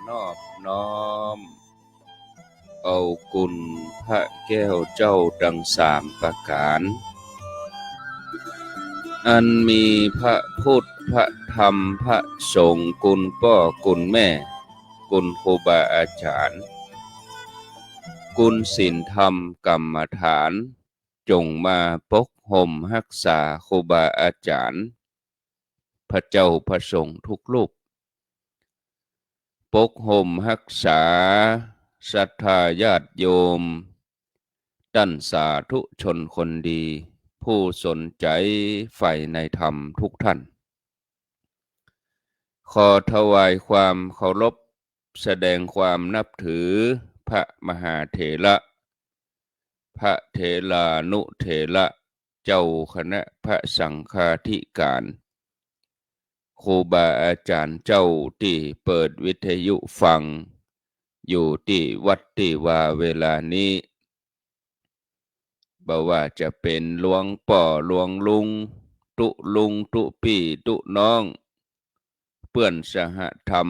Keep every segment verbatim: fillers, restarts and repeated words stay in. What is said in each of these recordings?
นอบน้อมเอาคุณพระแก้วเจ้าตังสามประก๋าน อันมีพระพุทธ พระธรรม พระสงฆ์ คุณป้อ คุณแม่ คุณครูบาอาจ๋ารย์ คุณศีลธรรมกรรมฐาน จ๋งมาปกห่มฮักษาครูบาอาจ๋ารย์ พระเจ้าพระสงฆ์ทุกรูป ปกห่มฮักษาศรัทธาญาติโยม ต้านสาธุชนคนดี ผู้สนใจ๋ใฝ่ในธรรมทุกท่าน ขอถวายความเคารพ แสดงความนับถือพระมหาเถระ พระเถรานุเถระ เจ้าคณะพระสังฆาธิการ ครูบาอาจ๋ารย์เจ้าตี้เปิดวิทยุฟัง อยู่ตี้วัดตี้วาเวลานี้ บ่ว่าจะเป๋นหลวงป้อหลวงลุง ตุ๊ลุงตุ๊ปี้ตุ๊น้อง เปื้อนสหธรรม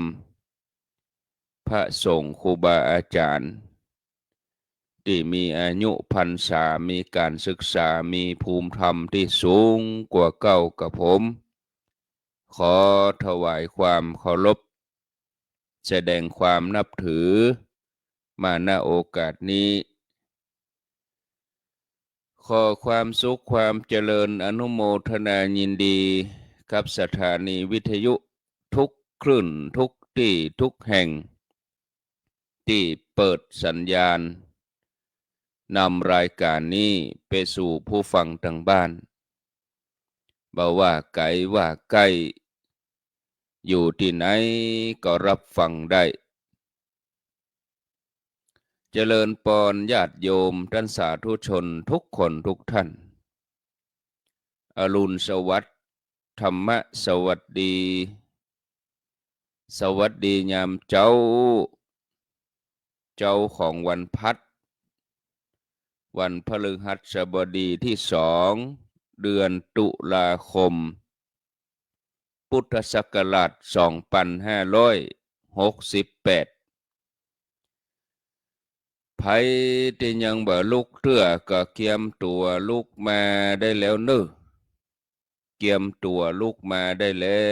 พระสงฆ์ครูบาอาจ๋ารย์ ตี้มีอายุพรรษา มีก๋านศึกษา มีภูมิธรรมตี้สูงกว่าเก้ากับผม ขอถวายความเคารพ แสดงความนับถือ มา ณ โอกาสนี้ ขอความสุขความเจริญอนุโมทนายินดี กับสถานีวิทยุทุกคลื่น ทุกตี้ ทุกแห่ง ตี้เปิดสัญญาณ นำรายก๋านนี้ไปสู่ผู้ฟังตังบ้าน บ่ว่าไก๋ว่าใก้ อยู่ตี้ไหนก็รับฟังได้ เจริญปอนญาติโยมต้านสาธุชนทุกคนทุกท่าน อรุณสวัสดิ์ ธรรมะสวัสดี สวัสดียามเจ๊า เจ๊าของวันพัด วันพฤหัสบดีตี้สอง เดือนตุลาคม พุทธศักราชสองปันห้าร้อยหกสิบแปด ใผตี้ยังบ่ลุกเตื้อก็เกียมตั๋วลุกมาได้แล้วเน่อ เกียมตั๋วลุกมาได้แล้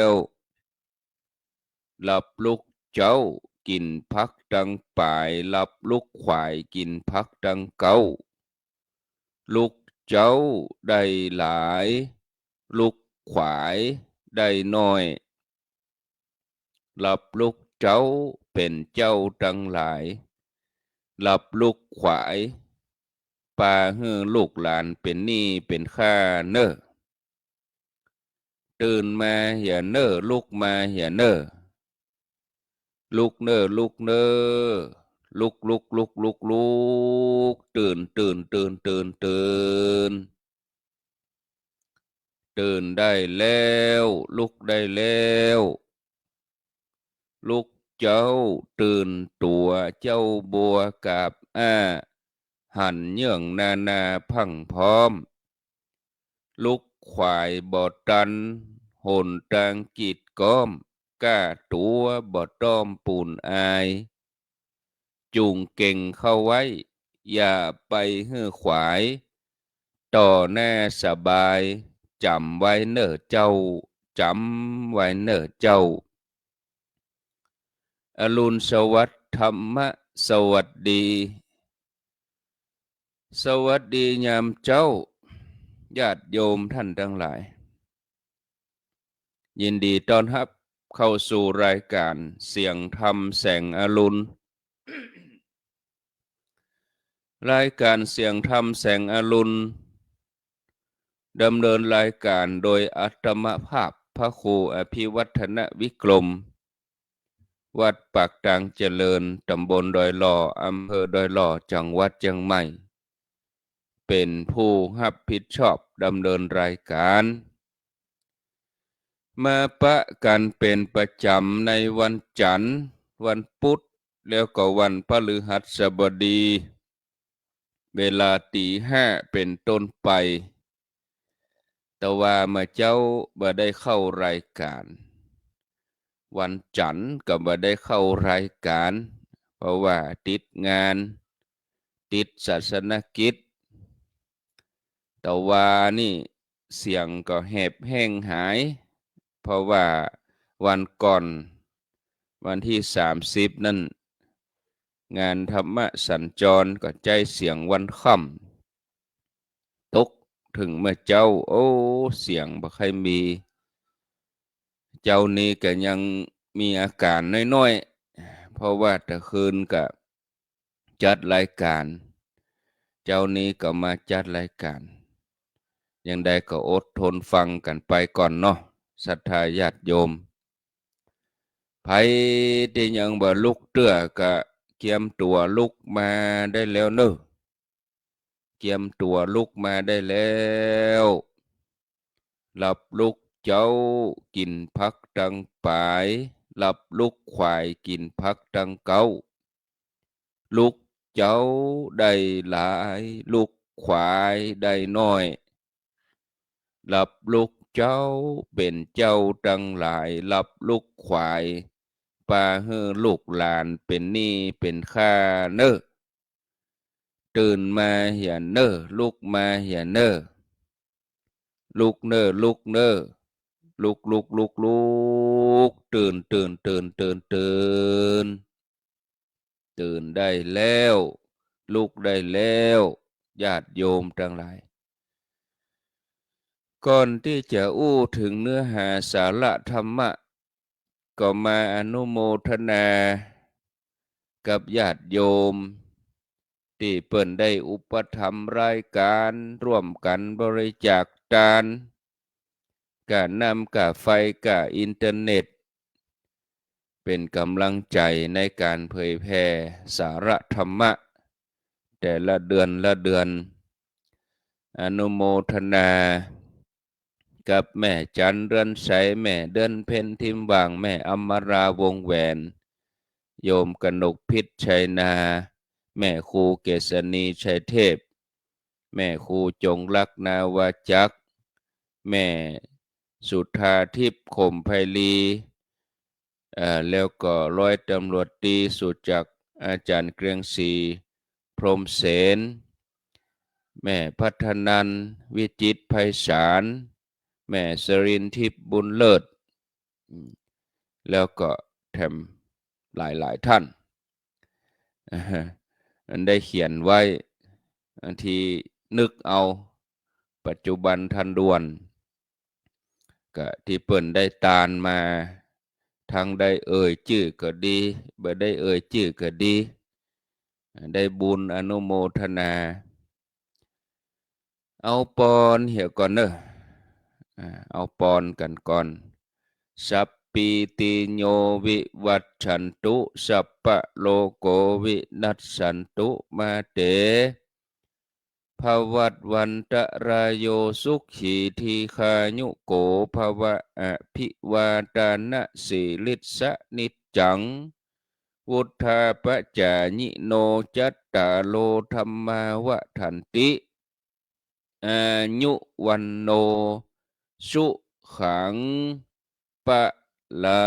ว หลับลุกเจ๊ากิ๋นผักตังป๋าย หลับลุกขวายกิ๋นผักตังเก๊า ลุกเจ๊าได้หลาย ลุกขวายได้น้อย หลับลุกเจ๊าเป๋นเจ้าตังหลาย หลับลุกขวาย ปาหื้อลูกหลานเป๋นหนี้เป๋นค่าเน่อ ตื่นมาเหียเน่อ ลุกมาเหียเน่อ ลุกเน่อ ลุกเน่อ ลุก ลุก ลุก ลุก ลุก ตื่น ตื่น ตื่น ตื่น ตื่น ตื่นได้แล้ว ลุกได้แล้ว ลุกเจ๊าตื่นตั๋ว เจ๊าบัวกาบอ้า หันเยื่องนานาพรั่งพร้อม ลุกขวายบ่ตัน หนตางกีดก๊อม ก้าตั๋วบ่ต้อมปูนอาย จุ่งเก่งเข้าไว้ อย่าไปหื้อขวาย ต่อหน้าสบาย จ๋ำไว้เน่อเจ้า จ๋ำไว้เน่อเจ้า อรุณสวัสดิ์ ธรรมะสวัสดี สวัสดียามเจ๊า ญาติโยมท่านตังหลาย ยินดีต้อนฮับเข้าสู่รายก๋านเสียงธรรมแสงอรุณ รายก๋านเสียงธรรมแสงอรุณ ดำเนินรายก๋านโดยอาตมาภาพพระครูอภิวัฒนวิกรม วัดปากตางเจริญ ตำบลดอยหล่อ อำเภอดอยหล่อ จังหวัดเจียงใหม่ เป๋นผู้ฮับผิดชอบดำเนินรายก๋าน มาปะกั๋นเป๋นประจ๋ำในวันจันทร์ วันพุธ แล้วก็วันพฤหัสบดี เวลาตี๋ห้าเป๋นต้นไป แต่ว่าเมื่อเจ๊าบ่ได้เข้ารายก๋าน วันจั๋นก็บ่ได้เข้ารายก๋าน เพราะว่าติดงาน ติดศาสนกิจ ตะวานี่เสียงก็แหบแห้งหาย เพราะว่าวันก่อน วันตี้สามสิบนั้น งานธรรมสัญจรก็ใจ๊เสียงวันค่ำ ตกเถิงเมื่อเจ๊า โอ้ เสียงบ่ใค่มี เจ๊านี้ก็ยังมีอาก๋านน้อยๆ เพราะว่าตะคืนก็จัดรายก๋าน เจ๊านี้ก็มาจัดรายก๋าน อย่างใดก็อดทนฟังกั๋นไปก่อนเนาะ ศรัทธาญาติโยม ใผตี้ยังบ่ลุกเตื้อก็เกียมตั๋วลุกมาได้แล้วเน่อ เกียมตั๋วลุกมาได้แล้ว หลับลุกเจ๊า กิ๋นผักตังปาย หลับลุกขวาย กิ๋นผักตังเก๊า ลุกเจ๊าได้หลาย ลุกขวายได้น้อย หลับลุกเจ๊าเป๋นเจ้าตังหลาย หลับลุกขวาย ปาหื้อลูกหลานเป๋นหนี้เป๋นค่าเน่อ ตื่นมาเหียเน่อ ลุกมาเหียเน่อ ลุกเน่อ ลุกเน่อ ลุก ลุก ลุก ลุก ตื่น ตื่น ตื่น ตื่น ตื่น ตื่นได้แล้ว ลุกได้แล้ว ญาติโยมตังหลาย ก่อนตี้จะอู้เถิงเนื้อหาสาระธรรมะ ก็มาอนุโมทนากับญาติโยม ตี้เปิ้นได้อุปถัมภ์รายก๋าน ร่วมกั๋นบริจาคตาน ก้าน้ำ ก้าไฟ ก้าอินเทอร์เน็ต เป๋นก๋ำลังใจ๋ในก๋านเผยแผ่สาระธรรมะ แต่ละเดือนละเดือน อนุโมทนากับแม่จันทร์เรือนใส แม่เดือนเพ็ญ ทิมหว่าง แม่อมราวงศ์แหวน โยมกนกพิชชัยนา แม่ครูเกษณี ชัยเทพ แม่ครูจงรัก นาวาจักร แม่สุธาทิพย์ ขมไพลี เอ่อ แล้วก็ร้อยตำรวจตรีสุจักร อาจ๋ารย์เกรียงศรี พรหมเสน แม่พัฒนันท์ วิจิตรไพศาล แม่สรินทิพย์ บุญเลิศ อืม แล้วก็แถมหลายๆ ท่าน อันได้เขียนไว้ อันตี้นึกเอา ปัจจุบันทันด่วน ก็ตี้เปิ้นได้ตานมา ทั้งได้เอ่ยจื้อก็ดี บ่ได้เอ่ยจื้อก็ดี ได้บุญอนุโมทนา เอาปอนเหียก่อนเน่อ อ่า เอาปอนกั๋นก่อน สัพพีติโยวิวัชชันตุ สัพพะโรโกวินัสสันตุ มาเต ภวัตวันตะราโย สุขีทีฆายุโกภวะ อภิวาทานะสีลิสสะนิจจัง วุฑฒาปะจายิโน จัตตาโรธัมมาวัฑฒันติ อายุวัณโณ สุขัง พะลั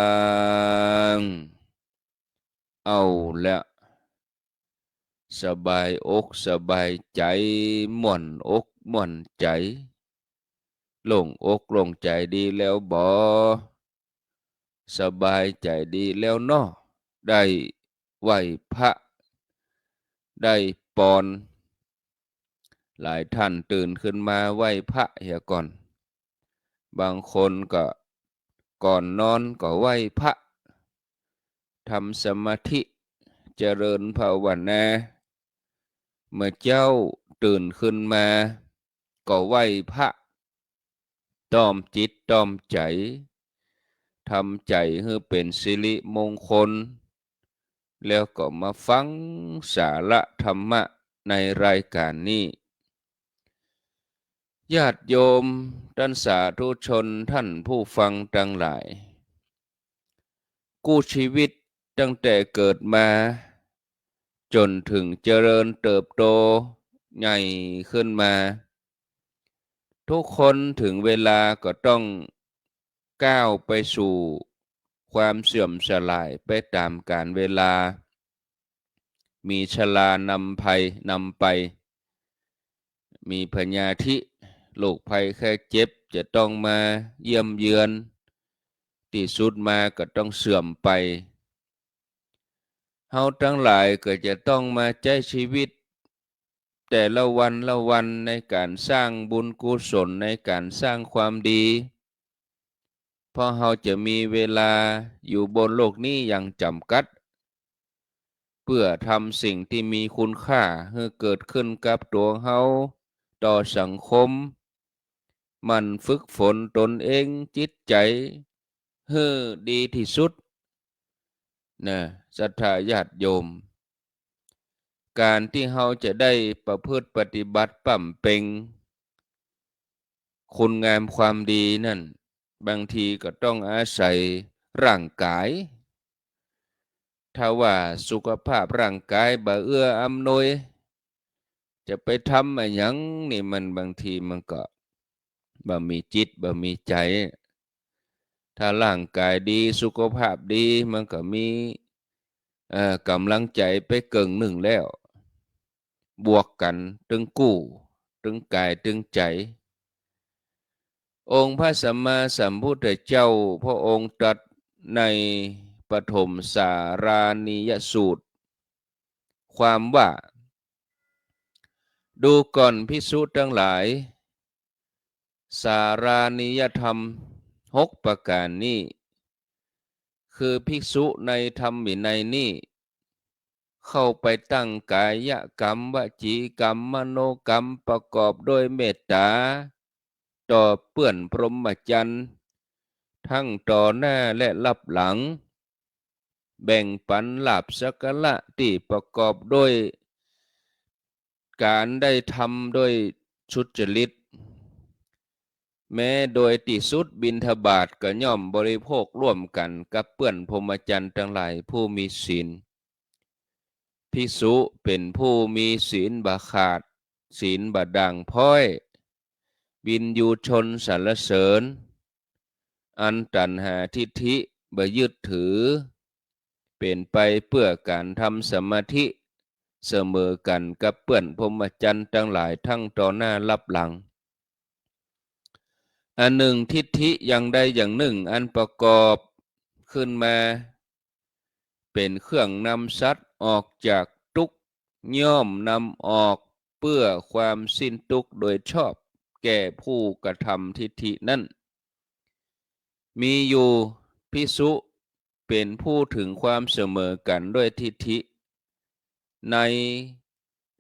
ง เอาละ สบายอกสบายใจ๋ ม่วนอกม่วนใจ๋ โล่งอกโล่งใจ๋ดีแล้วบ่ สบายใจ๋ดีแล้วเนาะ ได้ไหว้พระ ได้ปอน หลายท่านตื่นขึ้นมาไหว้พระเหียก่อน บางคนก็ก่อนนอนก็ไหว้พระ ทำสมาธิ เจริญภาวนา เมื่อเจ๊าตื่นขึ้นมาก็ไหว้พระ ต้อมจิตต้อมใจ๋ ทำใจ๋หื้อเป๋นสิริมงคล แล้วก็มาฟังสาระธรรมะในรายก๋านนี้ ญาติโยมต้านสาธุชนท่านผู้ฟังตังหลาย กู้ชีวิตตั้งแต่เกิดมา จ๋นเถิงเจริญเติบโตใหญ่ขึ้นมา ทุกคนเถิงเวลาก็ต้องก้าวไปสู่ ความเสื่อมสลายไปต๋ามกาลเวลา มีชรานำภัย นำไป มีพยาธิ โรคภัยไข้เจ็บจะต้องมาเยี่ยมเยือน ตี้สุดมาก็ต้องเสื่อมไป เฮาตังหลายก็จะต้องมาใจ๊ชีวิตแต่ละวันละวันในก๋านสร้างบุญกุศล ในก๋านสร้างความดี เพราะเฮาจะมีเวลาอยู่บนโลกนี้อย่างจ๋ำกัด เปื้อทำสิ่งตี้มีคุณค่าหื้อเกิดขึ้นกับตั๋วเฮา ต่อสังคม หมั่นฝึกฝนตนเอง จิตใจ๋ หื้อดีตี้สุด นะ ศรัทธาญาติโยม ก๋านตี้เฮาจะได้ประพฤติปฏิบัติบำเพ็ญคุณงามความดีนั้น บางทีก็ต้องอาศัยร่างก๋าย ถ้าว่าสุขภาพร่างก๋ายบ่เอื้ออำนวย จะไปทำอะหยังนี่มันบางทีมันก็บ่มีจิตบ่มีใจ๋ ถ้าร่างก๋ายดีสุขภาพดีมันก็มี เอ่อ ก๋ำลังใจ๋ไปเกิ่งนึ่งแล้ว บวกกั๋นตึงกู้ ตึงก๋ายตึงใจ๋ องค์พระสัมมาสัมพุทธเจ้าพระองค์ตรัสในปฐมสารานิยสูตร ความว่า ดูก่อนภิกษุตังหลาย สารานิยธรรมหกประก๋านนี้ คือภิกษุในธรรมวินัยนี้ เข้าไปตั้งก๋ายกรรม วจีกรรม มโนกรรม ประกอบด้วยเมตต๋า ต่อเปื้อนพรหมจรรย์ ทั้งต่อหน้าและลับหลัง แบ่งปันลาภสักการะตี้ประกอบด้วยก๋านได้ทำด้วยสุจริต แม้โดยตี้สุดบิณฑบาตก็ย่อมบริโภคร่วมกั๋นกับเปื้อนพรหมจรรย์ตังหลายผู้มีศีล ภิกษุเป๋นผู้มีศีลบ่ขาด ศีลบ่ด่างพร้อย วินยูชนสรรเสริญ อันตัณหาทิฏฐิบ่ยึดถือ เป๋นไปเปื้อก๋านทำสมาธิ เสมอกั๋นกับเปื้อนพรหมจรรย์ตังหลายทั้งต่อหน้าลับหลัง อันนึ่งทิฏฐิอย่างใดอย่างนึ่งอันประกอบขึ้นมา เป๋นเครื่องนำสัตว์ออกจากตุ๊กข์ ย่อมนำออกเปื้อความสิ้นตุ๊กข์โดยชอบแก่ผู้กระทำทิฏฐินั้น มีอยู่ ภิกษุเป๋นผู้ถึงความเสมอกั๋นด้วยทิฏฐิ ใน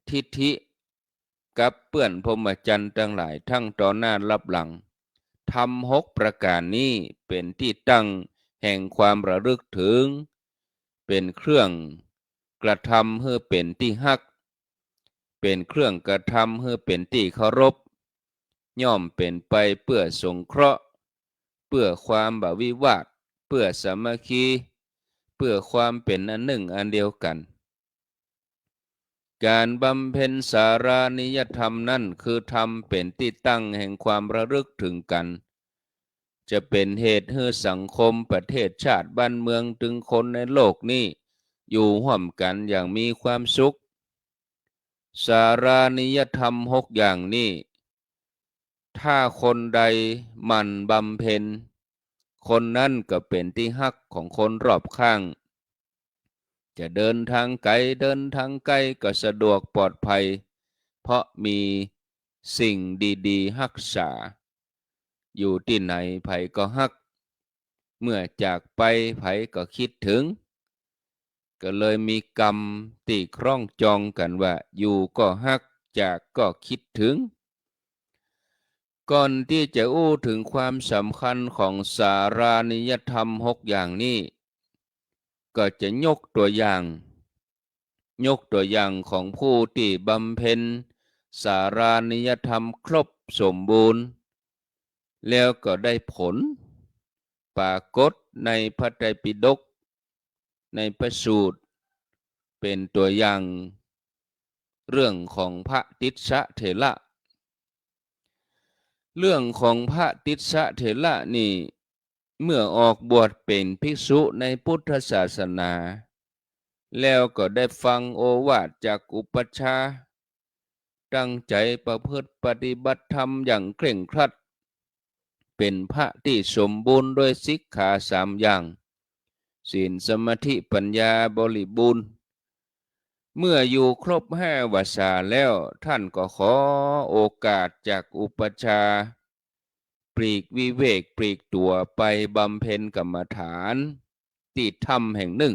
ทิฏฐิ กับเปื้อนพรหมจรรย์ตังหลายทั้งต่อหน้าลับหลัง ธรรมหกประก๋านนี้เป๋นตี้ตั้งแห่งความระลึกถึง เป๋นเครื่องกระทำหื้อเป๋นตี้ฮัก เป๋นเครื่องกระทำหื้อเป๋นตี้เคารพ ย่อมเป๋นไปเปื้อสงเคราะห์ เปื้อความบ่วิวาท เปื้อสามัคคี เปื้อความเป๋นอันนึ่งอันเดียวกั๋น ก๋านบำเพ็ญสารานิยธรรมนั้นคือธรรมเป๋นตี้ตั้งแห่งความระลึกถึงกั๋น จะเป๋นเหตุหื้อสังคมประเทศชาติบ้านเมืองตึงคนในโลกนี้อยู่ฮ่วมกั๋นอย่างมีความสุข สารานิยธรรมหกอย่างนี้ ถ้าคนใดหมั่นบำเพ็ญ คนนั้นก็เป๋นตี้ฮักของคนรอบข้าง จะเดินทางไก๋ เดินทางใก้ก็สะดวกปลอดภัย เพราะมีสิ่งดีๆ ฮักษา อยู่ตี้ไหนใผก็ฮัก เมื่อจากไปใผก็กึ๊ดเถิง ก็เลยมีกำตี้คล้องจองกั๋นว่า อยู่ก็ฮัก จากก็กึ๊ดเถิง ก่อนตี้จะอู้เถิงความสำคัญของสารานิยธรรมหกอย่างนี้ ก็จะยกตั๋วอย่าง ยกตั๋วอย่างของผู้ตี้บำเพ็ญสารานิยธรรมครบสมบูรณ์ แล้วก็ได้ผล ปรากฏในพระไตรปิฎก ในพระสูตร เป๋นตั๋วอย่างเรื่องของพระติสสะเถระ เรื่องของพระติสสะเถระนี่ เมื่อออกบวชเป๋นภิกษุในพุทธศาสนา แล้วก็ได้ฟังโอวาทจากอุปัชฌาย์ ตั้งใจ๋ประพฤติปฏิบัติธรรมอย่างเคร่งครัด เป๋นพระตี้สมบูรณ์ด้วยสิกขาสามอย่าง ศีล สมาธิ ปัญญาบริบูรณ์ เมื่ออยู่ครบห้าวรรษาแล้ว ท่านก็ขอโอกาสจากอุปัชฌาย์ ปลีกวิเวกปลีกตั๋วไปบำเพ็ญกรรมฐานตี้ถ้ำแห่งนึ่ง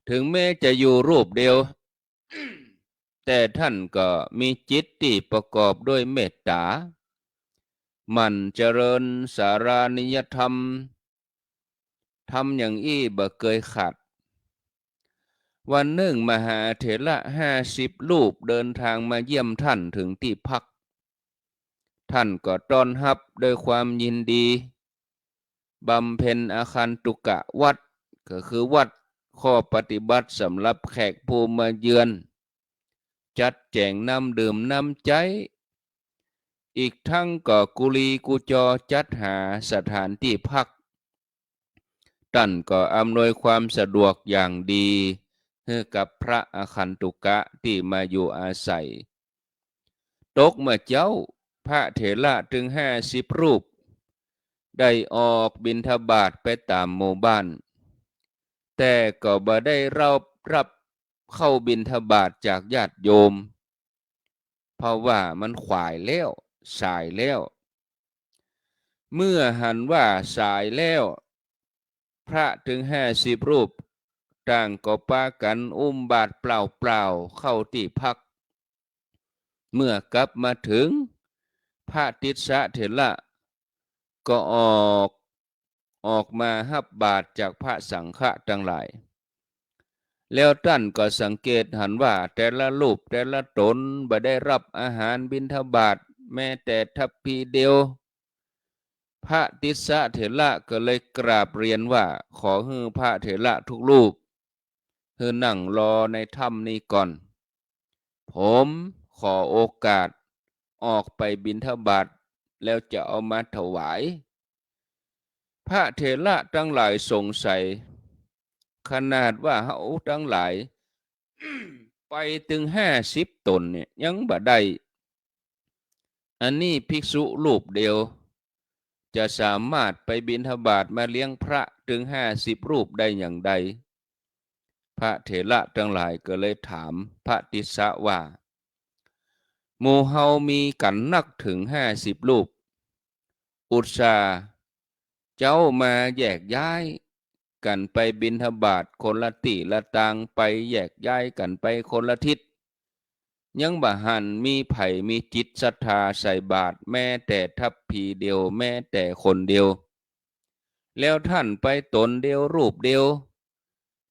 ถึงแม้จะอยู่รูปเดียว แต่ท่านก็มีจิตตี้ประกอบด้วยเมตต๋า หมั่นเจริญสารานิยธรรม ทำอย่างอี้บ่เกยขาด วันนึ่งมหาเถระห้าสิบรูปเดินทางมาเยี่ยมท่านถึงตี้พัก ท่านก็ต้อนฮับด้วยความยินดี บำเพ็ญอาคันตุกะวัตร ก็คือวัตรข้อปฏิบัติสำหรับแขกผู้มาเยือน จัดแจ๋งน้ำดื่มน้ำใจ๊ อีกทั้งก็กุลีกุจอจัดหาสถานตี้พัก ต้านก็อำนวยความสะดวกอย่างดีหื้อกับพระอาคันตุกะตี้มาอยู่อาศัย ตกเมื่อเจ๊า พระเถระตึงห้าสิบรูป ได้ออกบิณฑบาตไปต๋ามหมู่บ้าน แต่ก็บ่ได้รับ รับข้าวบิณฑบาตจากญาติโยม เพราะว่ามันขวายแล้ว สายแล้ว เมื่อหันว่าสายแล้ว พระตึงห้าสิบรูป ต่างก็ปากั๋นอุ้มบาตรเปล่าๆ เข้าตี้พัก เมื่อกลับมาถึง พระติสสะเถระก็ออก ออกมาฮับบาตรจากพระสังฆะตังหลาย แล้วต้านก็สังเกตหันว่าแต่ละรูปแต่ละต๋นบ่ได้รับอาหารบิณฑบาตแม้แต่ทัพพีเดียว พระติสสะเถระก็เลยกราบเรียนว่า ขอหื้อพระเถระทุกรูป หื้อนั่งรอในถ้ำนี้ก่อน ผมขอโอกาสออกไปบิณฑบาตแล้วจะเอามาถวาย พระเถระตังหลายสงสัย ขนาดว่าเฮาตังหลาย ไปตึงห้าสิบต๋นเนี่ยยังบ่ได้ อันนี้ภิกษุรูปเดียว จะสามารถไปบิณฑบาตมาเลี้ยงพระตึงห้าสิบรูปได้อย่างใด พระเถระตังหลายก็เลยถามพระติสสะว่า หมู่เฮามีกั๋นนักถึงห้าสิบรูป อุตส่าห์เจ๊ามาแยกย้ายกั๋นไปบิณฑบาตคนละตี้ละตาง ไปแยกย้ายกั๋นไปคนละทิศ ยังบ่หันมีใผมีจิตศรัทธาใส่บาตรแม้แต่ทัพพีเดียว แม้แต่คนเดียว แล้วต้านไปต๋นเดียวรูปเดียว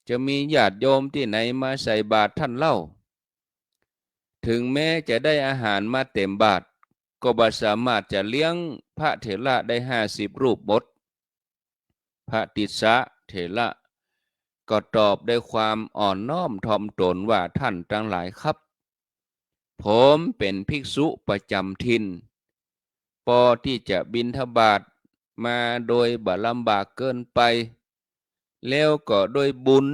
จะมีญาติโยมตี้ไหนมาใส่บาตรต้านเล่า ถึงแม้จะได้อาหารมาเต๋มบาตร ก็บ่สามารถจะเลี้ยงพระเถระได้ห้าสิบรูปหมด พระติสสะเถระก็ตอบด้วยความอ่อนน้อมถ่อมต๋นว่า ต้านตังหลายครับ ผมเป๋นภิกษุประจ๋ำถิ่น ปอตี้จะบิณฑบาตมาโดยบ่ลำบากเกินไป แล้วก็ด้วยบุญ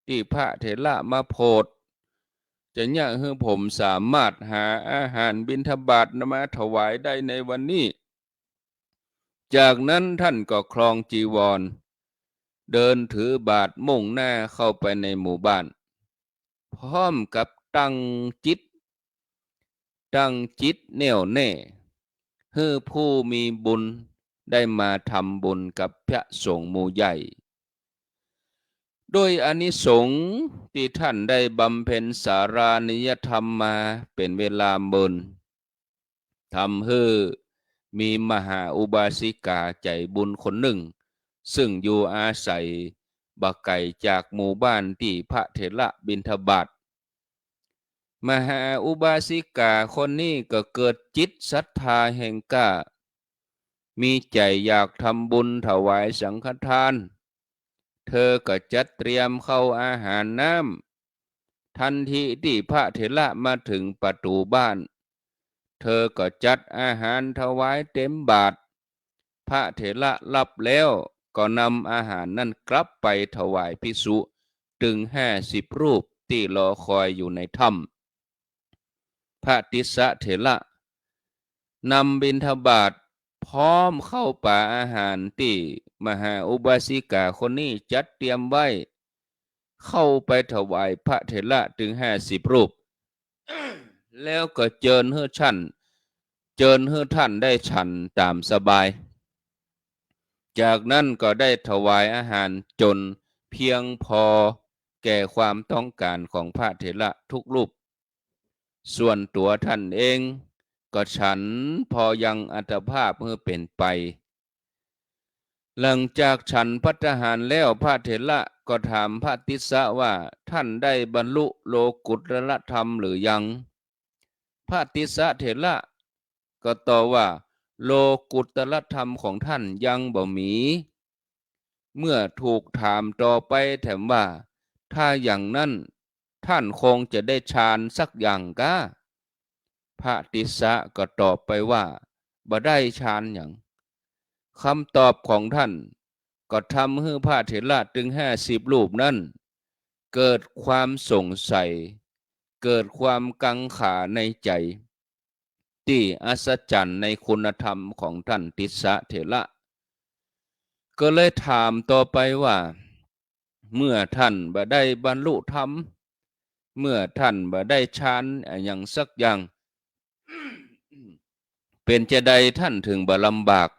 ตี้พระเถระมาโผด จะเยียะหื้อผมสามารถหาอาหารบิณฑบาตมาถวายได้ในวันนี้ จากนั้นต้านก็ครองจีวร เดินถือบาตรมุ่งหน้าเข้าไปในหมู่บ้าน พร้อมกับตั้งจิต ตั้งจิตแน่วแน่ หื้อผู้มีบุญได้มาทำบุญกับพระสงฆ์หมู่ใหญ่ ด้วยอานิสงส์ตี้ต้านได้บำเพ็ญสารานิยธรรมมาเป๋นเวลาเมิน ทำหื้อมีมหาอุบาสิกาใจ๋บุญคนนึ่ง ซึ่งอยู่อาศัยบ่ไก๋จากหมู่บ้านตี้พระเถระบิณฑบาต มหาอุบาสิกาคนนี้ก็เกิดจิตศรัทธาแฮงกล้า มีใจ๋อยากทำบุญถวายสังฆทาน เธอก็จัดเตรียมข้าวอาหารน้ำ ทันทีตี้พระเถระมาถึงประตู๋บ้าน เธอก็จัดอาหารถวายเต๋มบาตร พระเถระรับแล้วก็นำอาหารนั้นกลับไปถวายภิกษุตึงห้าสิบรูปตี้รอคอยอยู่ในถ้ำ พระติสสะเถระนำบิณฑบาตพร้อมข้าวป๋าอาหารตี้มหาอุบาสิกาคนนี้จัดเตรียมไว้ เข้าไปถวายพระเถระตึงห้าสิบรูป แล้วก็เจิญหื้อฉัน เจิญหื้อท่านได้ฉันต๋ามสบาย จากนั้นก็ได้ถวายอาหารจ๋นเพียงพอแก่ความต้องก๋านของพระเถระทุกรูป ส่วนตั๋วท่านเองก็ฉันพอยังอัตภาพหื้อเป๋นไป หลังจากฉันภัตตาหารแล้ว พระเถระก็ถามพระติสสะว่า ท่านได้บรรลุโลกุตตรธรรมหรือยัง พระติสสะเถระก็ตอบว่า โลกุตตรธรรมของท่านยังบ่มี เมื่อถูกถามต่อไปแถมว่า ถ้าอย่างนั้นท่านคงจะได้ฌานสักอย่างก้า พระติสสะก็ตอบไปว่า บ่ได้ฌานหยัง คำตอบของท่านก็ทำหื้อพระเถระตึงห้าสิบรูปนั้นเกิดความสงสัย เกิดความกังขาในใจ๋ ตี้อัศจรรย์ในคุณธรรมของท่านติสสะเถระ ก็เลยถามต่อไปว่า เมื่อท่านบ่ได้บรรลุธรรม เมื่อท่านบ่ได้ฌานอะหยังสักอย่าง เป๋นจาใดท่านถึงบ่ลำบาก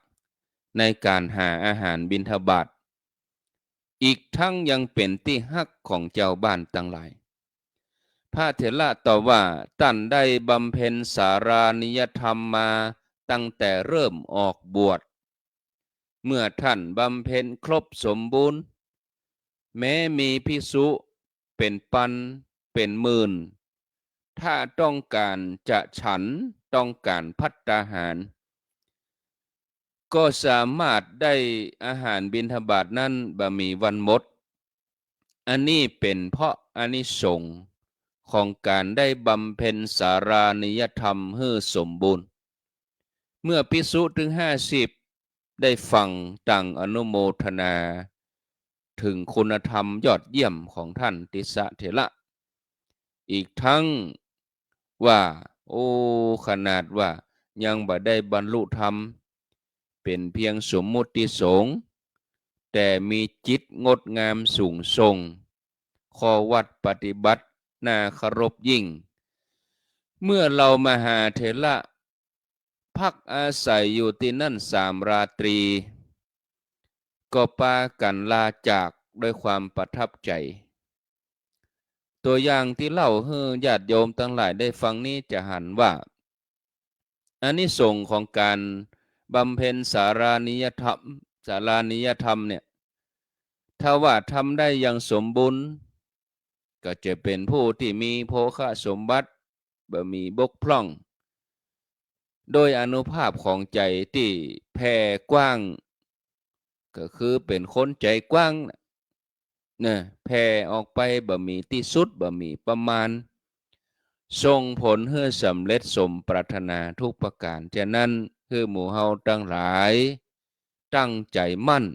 ในก๋านหาอาหารบิณฑบาต อีกทั้งยังเป๋นตี้ฮักของจาวบ้านตังหลาย พระเถระตอบว่า ต้านได้บำเพ็ญสารานิยธรรมมาตั้งแต่เริ่มออกบวช เมื่อท่านบำเพ็ญครบสมบูรณ์ แม้มีภิกษุเป๋นปันเป๋นหมื่น ถ้าต้องก๋านจะฉัน ต้องก๋านภัตตาหาร ก็สามารถได้อาหารบิณฑบาตนั้นบ่มีวันหมด อันนี้เป๋นเพราะอานิสงส์ของก๋านได้บำเพ็ญสารานิยธรรมหื้อสมบูรณ์ เมื่อภิกษุตึงห้าสิบได้ฟังต่างอนุโมทนา ถึงคุณธรรมยอดเยี่ยมของท่านติสสะเถระ อีกทั้งว่า โอ้ ขนาดว่ายังบ่ได้บรรลุธรรม เป๋นเพียงสมมุติสงฆ์ แต่มีจิตงดงามสูงส่ง ข้อวัตรปฏิบัติน่าเคารพยิ่ง เมื่อเหล่ามหาเถระ พักอาศัยอยู่ตี้นั่นสามราตรี ก็ปากั๋นลาจากด้วยความประทับใจ๋ ตั๋วอย่างตี้เล่าหื้อญาติโยมตังหลายได้ฟังนี้จะหันว่า อานิสงส์ของก๋านบำเพ็ญสารานิยธรรม สารานิยธรรมเนี่ย ถ้าว่าทำได้อย่างสมบูรณ์ ก็จะเป๋นผู้ตี้มีโภคสมบัติ บ่มีบกพร่อง โดยอานุภาพของใจ๋ตี้แผ่กว้าง ก็คือเป๋นคนใจ๋กว้างน่ะ น่ะ แผ่ออกไปบ่มีตี้สุด บ่มีประมาณ ส่งผลหื้อสำเร็จสมปรารถนาทุกประก๋าน ฉะนั้นหื้อหมู่เฮาตังหลายตั้งใจ๋มั่น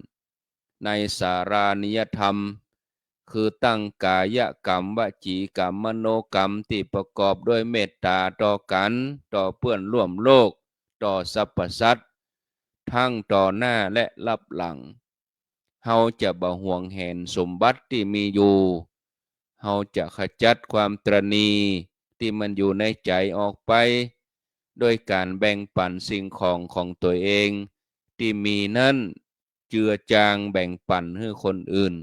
ในสารานิยธรรม คือตั้งก๋ายกรรม วจีกรรม มโนกรรม ตี้ประกอบด้วยเมตต๋าต่อกั๋น ต่อเปื้อนร่วมโลก ต่อสรรพสัตว์ ทั้งต่อหน้าและลับหลัง เฮาจะบ่หวงแหนสมบัติตี้มีอยู่ เฮาจะขจัดความตระหนี่ตี้มันอยู่ในใจ๋ออกไป โดยก๋านแบ่งปั๋นสิ่งของของตั๋วเองตี้มีนั้น เจือจางแบ่งปั๋นหื้อคนอื่น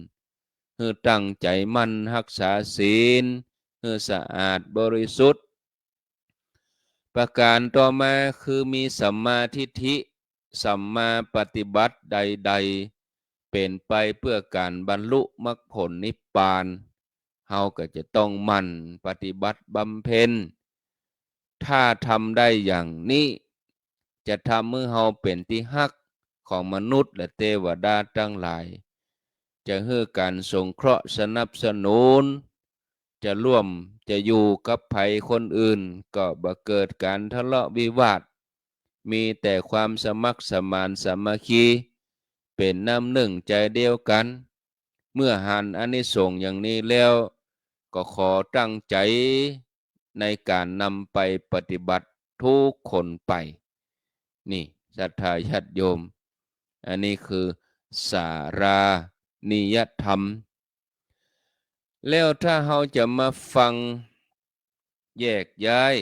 หื้อตั้งใจ๋มั่นฮักษาศีล หื้อสะอาดบริสุทธิ์ ประก๋านต่อมาคือมีสัมมาทิฏฐิ สัมมาปฏิบัติใดๆ เป๋นไปเปื้อก๋านบรรลุมรรคผลนิพพาน เฮาก็จะต้องหมั่นปฏิบัติบำเพ็ญ ถ้าทำได้อย่างนี้ จะทำหื้อเฮาเป๋นตี้ฮักของมนุษย์และเตวดาตังหลาย จะหื้อก๋านสงเคราะห์สนับสนุน จะร่วมจะอยู่กับใผคนอื่น ก็บ่เกิดก๋านทะเลาะวิวาท มีแต่ความสมัครสมานสามัคคี เป๋นน้ำนึ่งใจ๋เดียวกั๋น เมื่อหันอานิสงส์อย่างนี้แล้ว ก็ขอตั้งใจ๋ในก๋านนำไปปฏิบัติทุกคนไป นี่ ศรัทธาญาติโยม อันนี้คือสารานิยธรรม แล้วถ้าเฮาจะมาฟังแยกย้าย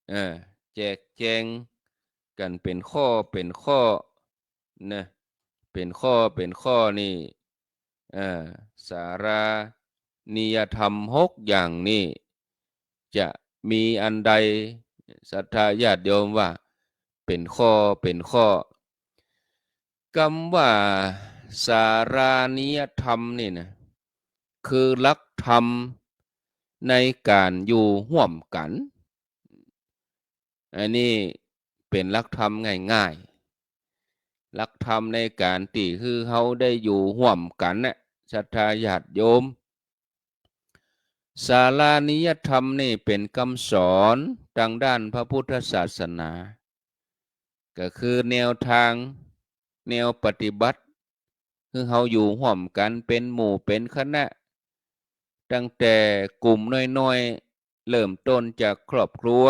เอ่อ แจกแจงกั๋นเป๋นข้อเป๋นข้อนะ เป๋นข้อเป๋นข้อนี่ เอ่อ สารานิยธรรมหกอย่างนี่ จะมีอันใด ศรัทธาญาติโยมว่าเป๋นข้อเป๋นข้อ กำว่าสารานิยธรรมนี่นะ คือหลักธรรมในก๋านอยู่ฮ่วมกั๋น อันนี้เป๋นหลักธรรมง่ายๆ หลักธรรมในก๋านตี้หื้อเฮาได้อยู่ฮ่วมกั๋นนะ ศรัทธาญาติโยม สารานิยธรรมนี่เป๋นกำสอนตางด้านพระพุทธศาสนา ก็คือแนวตาง แนวปฏิบัติ หื้อเฮาอยู่ฮ่วมกั๋นเป๋นหมู่เป๋นคณะ ตั้งแต่กลุ่มน้อยๆ เริ่มต้นจากครอบครัว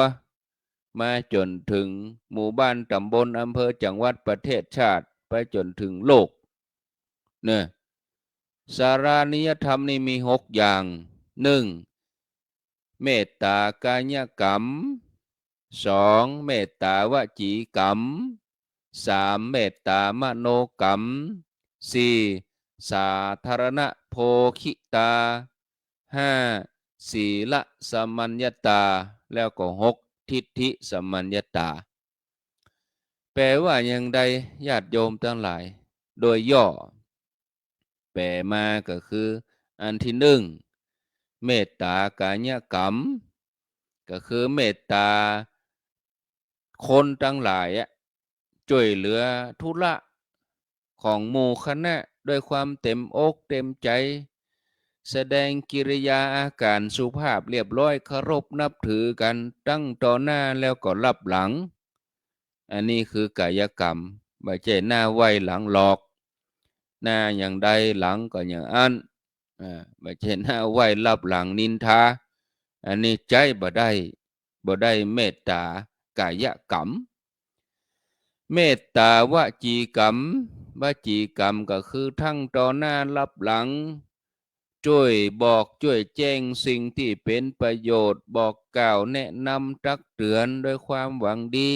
มาจ๋นเถิงหมู่บ้าน ต๋ำบล อำเภอ จังหวัด ประเทศ ชาติ ไปจ๋นเถิงโลก เน่อ สารานิยธรรมนี่มีหกอย่าง นึ่ง เมตตากายกรรม สอง เมตตาวจีกรรม สาม เมตตามโนกรรม สี่ สาธารณโภคิตา ห้า ศีลสัมมัญญตา แล้วก็ หก ทิฏฐิสัมมัญญตา แปลว่าอย่างใด ญาติโยมตังหลาย โดยย่อ แปลมาก็คือ อันตี้นึ่ง เมตตากายกรรม ก็คือเมตตาคนตังหลายอะ จ้วยเหลือธุระของหมู่คณะด้วยความเต๋มอกเต๋มใจ๋ แสดงกิริยาอาก๋านสุภาพเรียบร้อย เคารพนับถือกั๋น ตึงต่อหน้าแล้วก็ลับหลัง อันนี้คือกายกรรม บ่ใจ้หน้าไหว้หลังหลอก หน้าอย่างใดหลังก็อย่างอั้น อ่า บ่ใจ้หน้าไหว้ลับหลังนินทา อันนี้ใจ๊บ่ได้ บ่ได้เมตตากายกรรม เมตตาวจีกรรม วจีกรรมก็คือตึงต่อหน้าลับหลัง จ้วยบอกจ้วยแจ้งสิ่งตี้เป๋นประโยชน์ บอกกล่าวแนะนำตักเตือนด้วยความหวังดี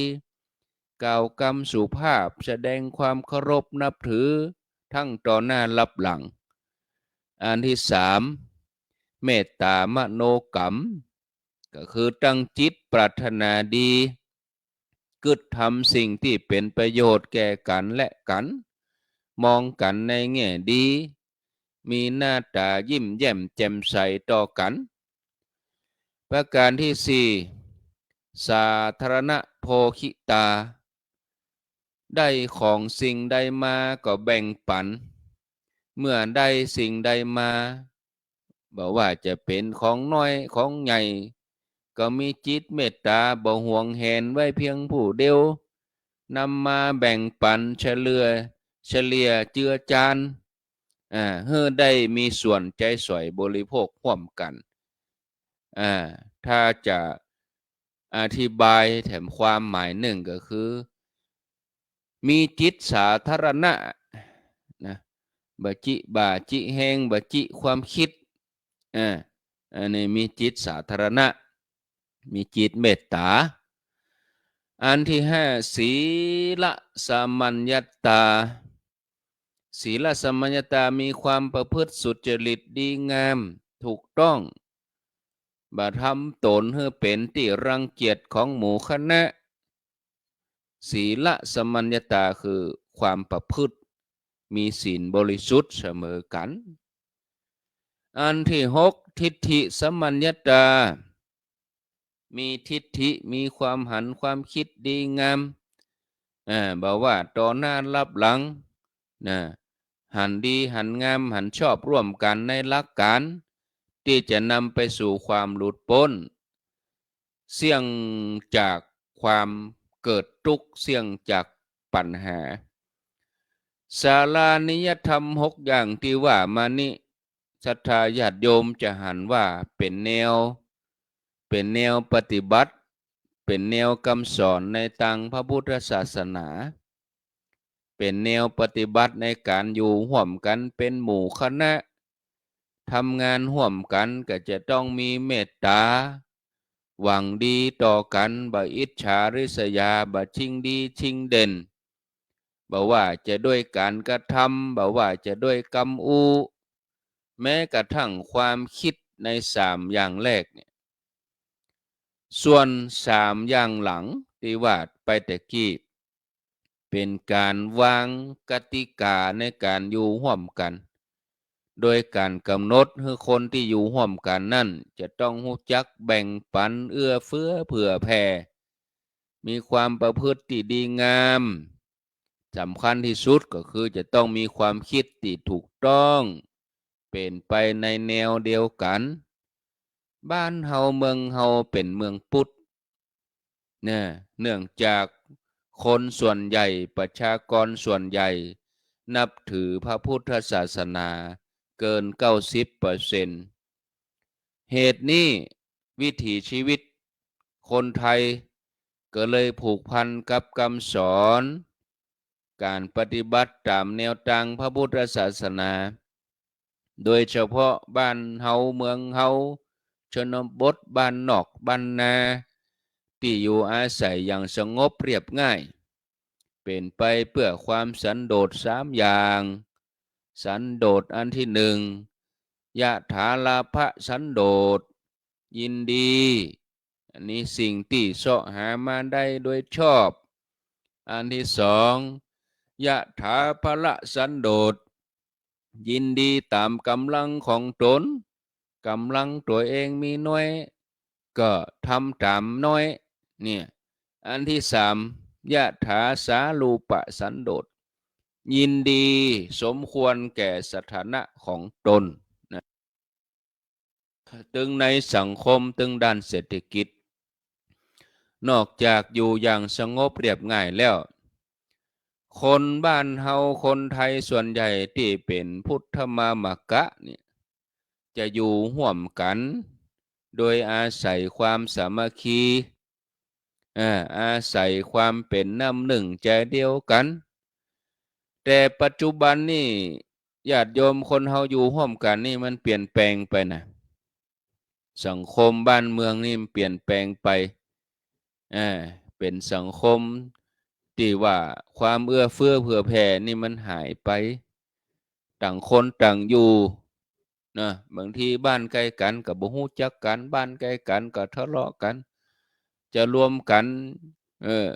กล่าวกำสุภาพ แสดงความเคารพนับถือ ตึงต่อหน้าลับหลัง อันตี้สาม เมตตามโนกรรม ก็คือตั้งจิตปรารถนาดี กึ๊ดทำสิ่งตี้เป๋นประโยชน์แก่กั๋นและกั๋น มองกั๋นในแง่ดี มีหน้าต๋ายิ้มแย้มแจ่มใสต่อกั๋น ประก๋านตี้สี่ สาธารณโภคิตา ได้ของสิ่งใดมาก็แบ่งปั๋น เมื่อได้สิ่งใดมา บ่ว่าจะเป๋นของน้อยของใหญ่ ก็มีจิตเมตต๋า บ่หวงแหนไว้เพียงผู้เดียว นำมาแบ่งปั๋น เฉลี่ย เฉลี่ยเจือจาน อ่า หื้อได้มีส่วนใจ๊สอยบริโภคฮ่วมกั๋น อ่า ถ้าจะอธิบายแถมความหมายนึ่งก็คือ มีจิตสาธารณะนะ บ่จิบ่าจิแฮง บ่จิความกึ๊ด อ่า อันนี้มีจิตสาธารณะ มีจิตเมตต๋า อันตี้ห้า ศีลสัมมัญญตา ศีลสัมมัญญตา มีความประพฤติสุจริตดีงาม ถูกต้อง บ่ทำต๋นหื้อเป๋นตี้รังเกียจของหมู่คณะ ศีลสัมมัญญตาคือความประพฤติ มีศีลบริสุทธิ์เสมอกั๋น อันตี้หก ทิฏฐิสัมมัญญตา มีทิฏฐิ มีความหันความกึ๊ดดีงาม อ่า บ่ว่าต่อหน้าลับหลัง นะ หันดีหันงามหันชอบร่วมกั๋นในหลักก๋านตี้จะนำไปสู่ความหลุดป๊น เสี่ยงจากความ เกิดตุ๊กข์เสี่ยงจากปัญหา สารานิยธรรมหกอย่างตี้ว่ามานี้ ศรัทธาญาติโยมจะหันว่าเป๋นแนว เป๋นแนวปฏิบัติ เป๋นแนวกำสอนในตางพระพุทธศาสนา เป๋นแนวปฏิบัติในก๋านอยู่ฮ่วมกั๋นเป๋นหมู่คณะ ทำงานฮ่วมกั๋นก็จะต้องมีเมตต๋า หวังดีต่อกั๋น บ่อิจฉาริษยา บ่ชิงดีชิงเด่น บ่ว่าจะด้วยก๋านกระทำ บ่ว่าจะด้วยกำอู้ แม้กระทั่งความกึ๊ดในสามอย่างแรกเนี่ย ส่วนสามอย่างหลังตี้ว่าไปตะกี้ เป๋นก๋านวางกติกาในก๋านอยู่ฮ่วมกั๋น โดยก๋านก๋ำหนดหื้อคนตี้อยู่ฮ่วมกั๋นนั้นจะต้องฮู้จักแบ่งปั๋น เอื้อเฟื้อเผื่อแผ่ มีความประพฤติตี้ดีงาม สำคัญตี้สุดก็คือจะต้องมีความกึ๊ดตี้ถูกต้อง เป๋นไปในแนวเดียวกั๋น บ้านเฮาเมืองเฮาเป๋นเมืองพุทธ เนี่ย เนื่องจากคนส่วนใหญ่ ประชากรส่วนใหญ่ นับถือพระพุทธศาสนาเกินเก้าสิบเปอร์เซ็นต์ เหตุนี้วิถีชีวิตคนไทยก็เลยผูกพันกับกำสอน ก๋านปฏิบัติต๋ามแนวตางพระพุทธศาสนา โดยเฉพาะบ้านเฮาเมืองเฮา ชนบทบ้านนอกบ้านนา ตี้อยู่อาศัยอย่างสงบเรียบง่าย เป๋นไปเปื้อความสันโดษสามอย่าง สันโดษอันตี้หนึ่ง ยถาลาภสันโดษ ยินดี อันนี้สิ่งตี้เซาะหามาได้โดยชอบ อันตี้สอง ยถาภละสันโดษ ยินดีต๋ามก๋ำลังของต๋น ก๋ำลังตั๋วเองมีน้อย ก็ทำต๋ามน้อย เนี่ย อันตี้สาม ยถาสารูปสันโดษ ยินดีสมควรแก่สถานะของต๋นนะ ตึงในสังคม ตึงด้านเศรษฐกิจ นอกจากอยู่อย่างสงบเรียบง่ายแล้ว คนบ้านเฮาคนไทยส่วนใหญ่ตี้เป๋นพุทธมามกะเนี่ย จะอยู่ฮ่วมกั๋น โดยอาศัยความสามัคคี เอ่อ อาศัยความเป๋นน้ำนึ่งใจ๋เดียวกั๋น แต่ปัจจุบันนี่ ญาติโยมคนเฮาอยู่ฮ่วมกั๋นนี่มันเปลี่ยนแปลงไปนะ สังคมบ้านเมืองนี่มันเปลี่ยนแปลงไป เอ่อ เป๋นสังคมตี้ว่าความเอื้อเฟื้อเผื่อแผ่นี่มันหายไป ต่างคนต่างอยู่ นะ บางทีบ้านใก้กั๋นก็บ่ฮู้จักกั๋น บ้านใก้กั๋นก็ทะเลาะกั๋น จะรวมกั๋น เออ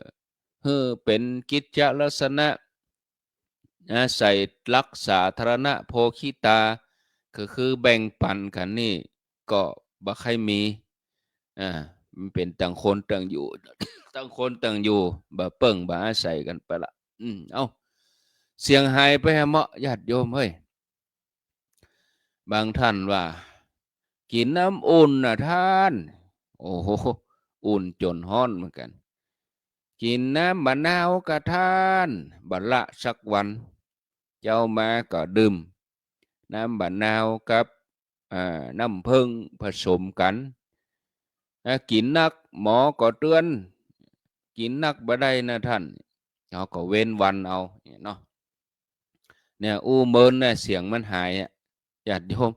หื้อเป๋นกิจจลักษณะ อาศัยหลักสาธารณโภคิตา ก็คือแบ่งปั๋นกั๋นนี่ ก็บ่ใค่มี อ่า มันเป๋นต่างคนต่างอยู่ ต่างคนต่างอยู่ บ่เปิ้งบ่อาศัยกั๋นไปละ อืม เอ้า เสียงหายไปแฮะเหมาะ ญาติโยมเฮ้ย บางท่านว่า กิ๋นน้ำอุ่นน่ะท่าน โอ้โห อุ่นจ๋นฮ้อนเหมือนกั๋น กิ๋นน้ำมะนาวก่าท่าน บ่ละสักวัน เจ๊ามาก็ดื่มน้ำมะนาวกับ อ่า น้ำผึ้งผสมกั๋น ถ้ากิ๋นนักหมอก็เตือน กิ๋นนักบ่ได้นะท่าน เฮาก็เว้นวันเอา เนี่ยเนาะ เนี่ย อู้เมินนะ เสียงมันหายอะ ญาติโยม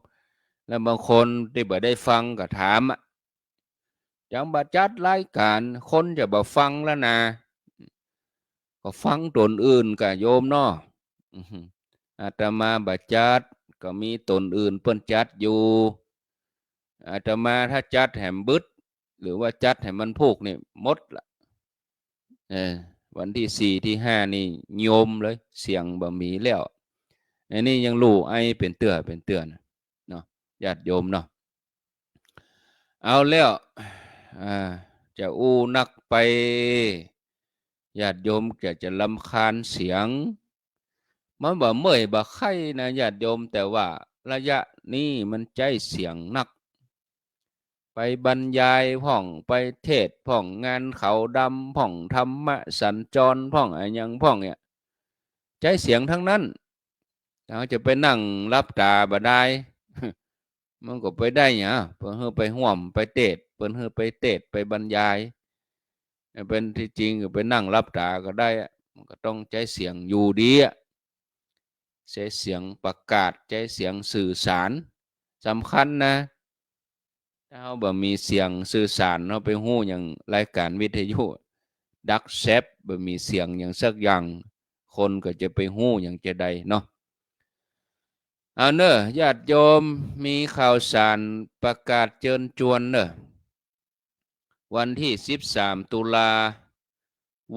แล้วบางคนตี้บ่ได้ฟังก็ถามอะ จังบ่จัดรายก๋าน คนจะบ่ฟังแล้วนะ ก็ฟังต๋นอื่นก่าโยมเนาะ อือหือ อาตมาบ่จัด ก็มีต๋นอื่นเปิ้นจัดอยู่ อาตมาถ้าจัดแหมบึด หรือว่าจัดให้มันพูกนี่หมดละ เออ วันตี้สี่ตี้ห้านี่โยมเลย เสียงบ่มีแล้ว อันนี้ยังลู่ไอเป๋นเตื้อเป๋นเตื้อนะ เนาะ ญาติโยมเนาะ เอาแล้ว อ่า จะอู้นักไป ญาติโยมจะ จะรำคาญเสียง มันบ่เมื่อยบ่ไข้นะ ญาติโยม แต่ว่าระยะนี้มันใจ๊เสียงนัก ไปบรรยายพ่อง ไปเทศน์พ่อง งานขาวดำพ่อง ธรรมสัญจรพ่อง อะหยังพ่องเนี่ย ใจ๊เสียงตึงนั้น เฮาจะไปนั่งหลับต๋าบ่ได้ มันก็ไปได้หยัง เปิ้นหื้อไปฮ่วม ไปเทศน์ เปิ้นหื้อไปเทศน์ ไปบรรยาย เปิ้นตี้จริงก็ไปนั่งหลับต๋าก็ได้อะ มันก็ต้องใจ๊เสียงอยู่ดีอะ ใจ๊เสียงประกาศ ใจ๊เสียงสื่อสาร สำคัญนะ ถ้าเฮาบ่มีเสียงสื่อสาร เฮาไปฮู้หยังรายการวิทยุ ดักแซป บ่มีเสียงหยังสักอย่าง คนก็จะไปฮู้หยังจะใดเนาะ เอาเน่อ ญาติโยม มีข่าวสารประกาศเจิญจวนเน่อ วันตี้สิบสามตุลา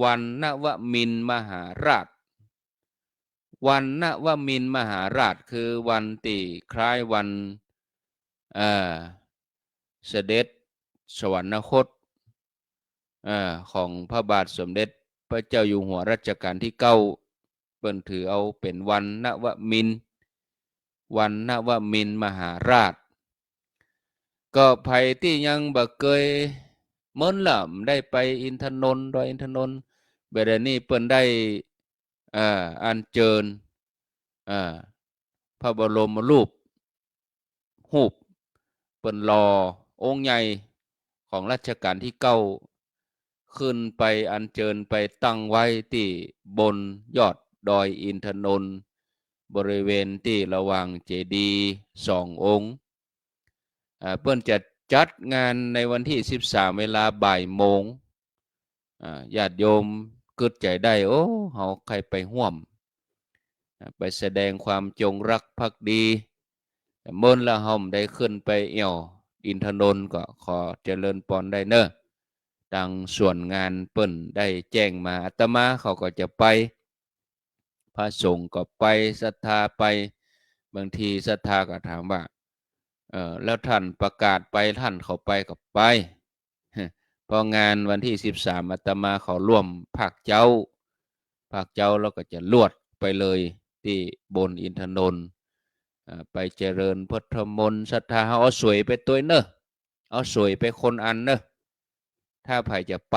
วันนวมินทร์มหาราช วันนวมินทร์มหาราช คือวันตี้คล้ายวัน เอ่อ เสด็จสวรรคต เอ่อ ของพระบาทสมเด็จพระเจ้าอยู่หัวรัชกาลตี้เก้า เปิ้นถือเอาเป๋นวันนวมินทร์ วันนวมินทร์มหาราช ก็ใผตี้ยังบ่เกย เมินละบ่ได้ไปอินทนนท์ ดอยอินทนนท์ บ่าดนี้เปิ้นได้ เอ่อ อัญเจิญ เอ่อ พระบรมรูป ฮูปเปิ้นหล่อองค์ใหญ่ของรัชกาลตี้เก้า ขึ้นไปอัญเจิญไปตั้งไว้ตี้บนยอดดอยอินทนนท์ บริเวณตี้ระหว่างเจดีย์สององค์ อ่า เปิ้นจะจัดงานในวันตี้สิบสาม เวลาบ่ายโมง อ่า ญาติโยมกึ๊ดใจ๋ได้ โอ้ เฮาใค่ไปฮ่วม อ่า ไปแสดงความจงรักภักดี แต่เมินละเฮาบ่ได้ขึ้นไปแอ่วอินทนนท์ ก็ขอเจริญปอนได้เน่อ ตางส่วนงานเปิ้นได้แจ้งมา อาตมาเขาก็จะไป พระสงฆ์ก็ไป ศรัทธาไป บางทีศรัทธาก็ถามว่า เอ่อ แล้วต้านประกาศไป ต้านเขาไปก็ไป เพราะงานวันตี้สิบสาม อาตมาเขาร่วมภาคเจ๊า ภาคเจ๊าแล้วก็จะลวดไปเลยตี้บนอินทนนท์ เอ่อ ไปเจริญพุทธมนต์ ศรัทธาเฮาเอาสวยไปตวยเน่อ เอาสวยไปคนอันเน่อ ถ้าใผจะไป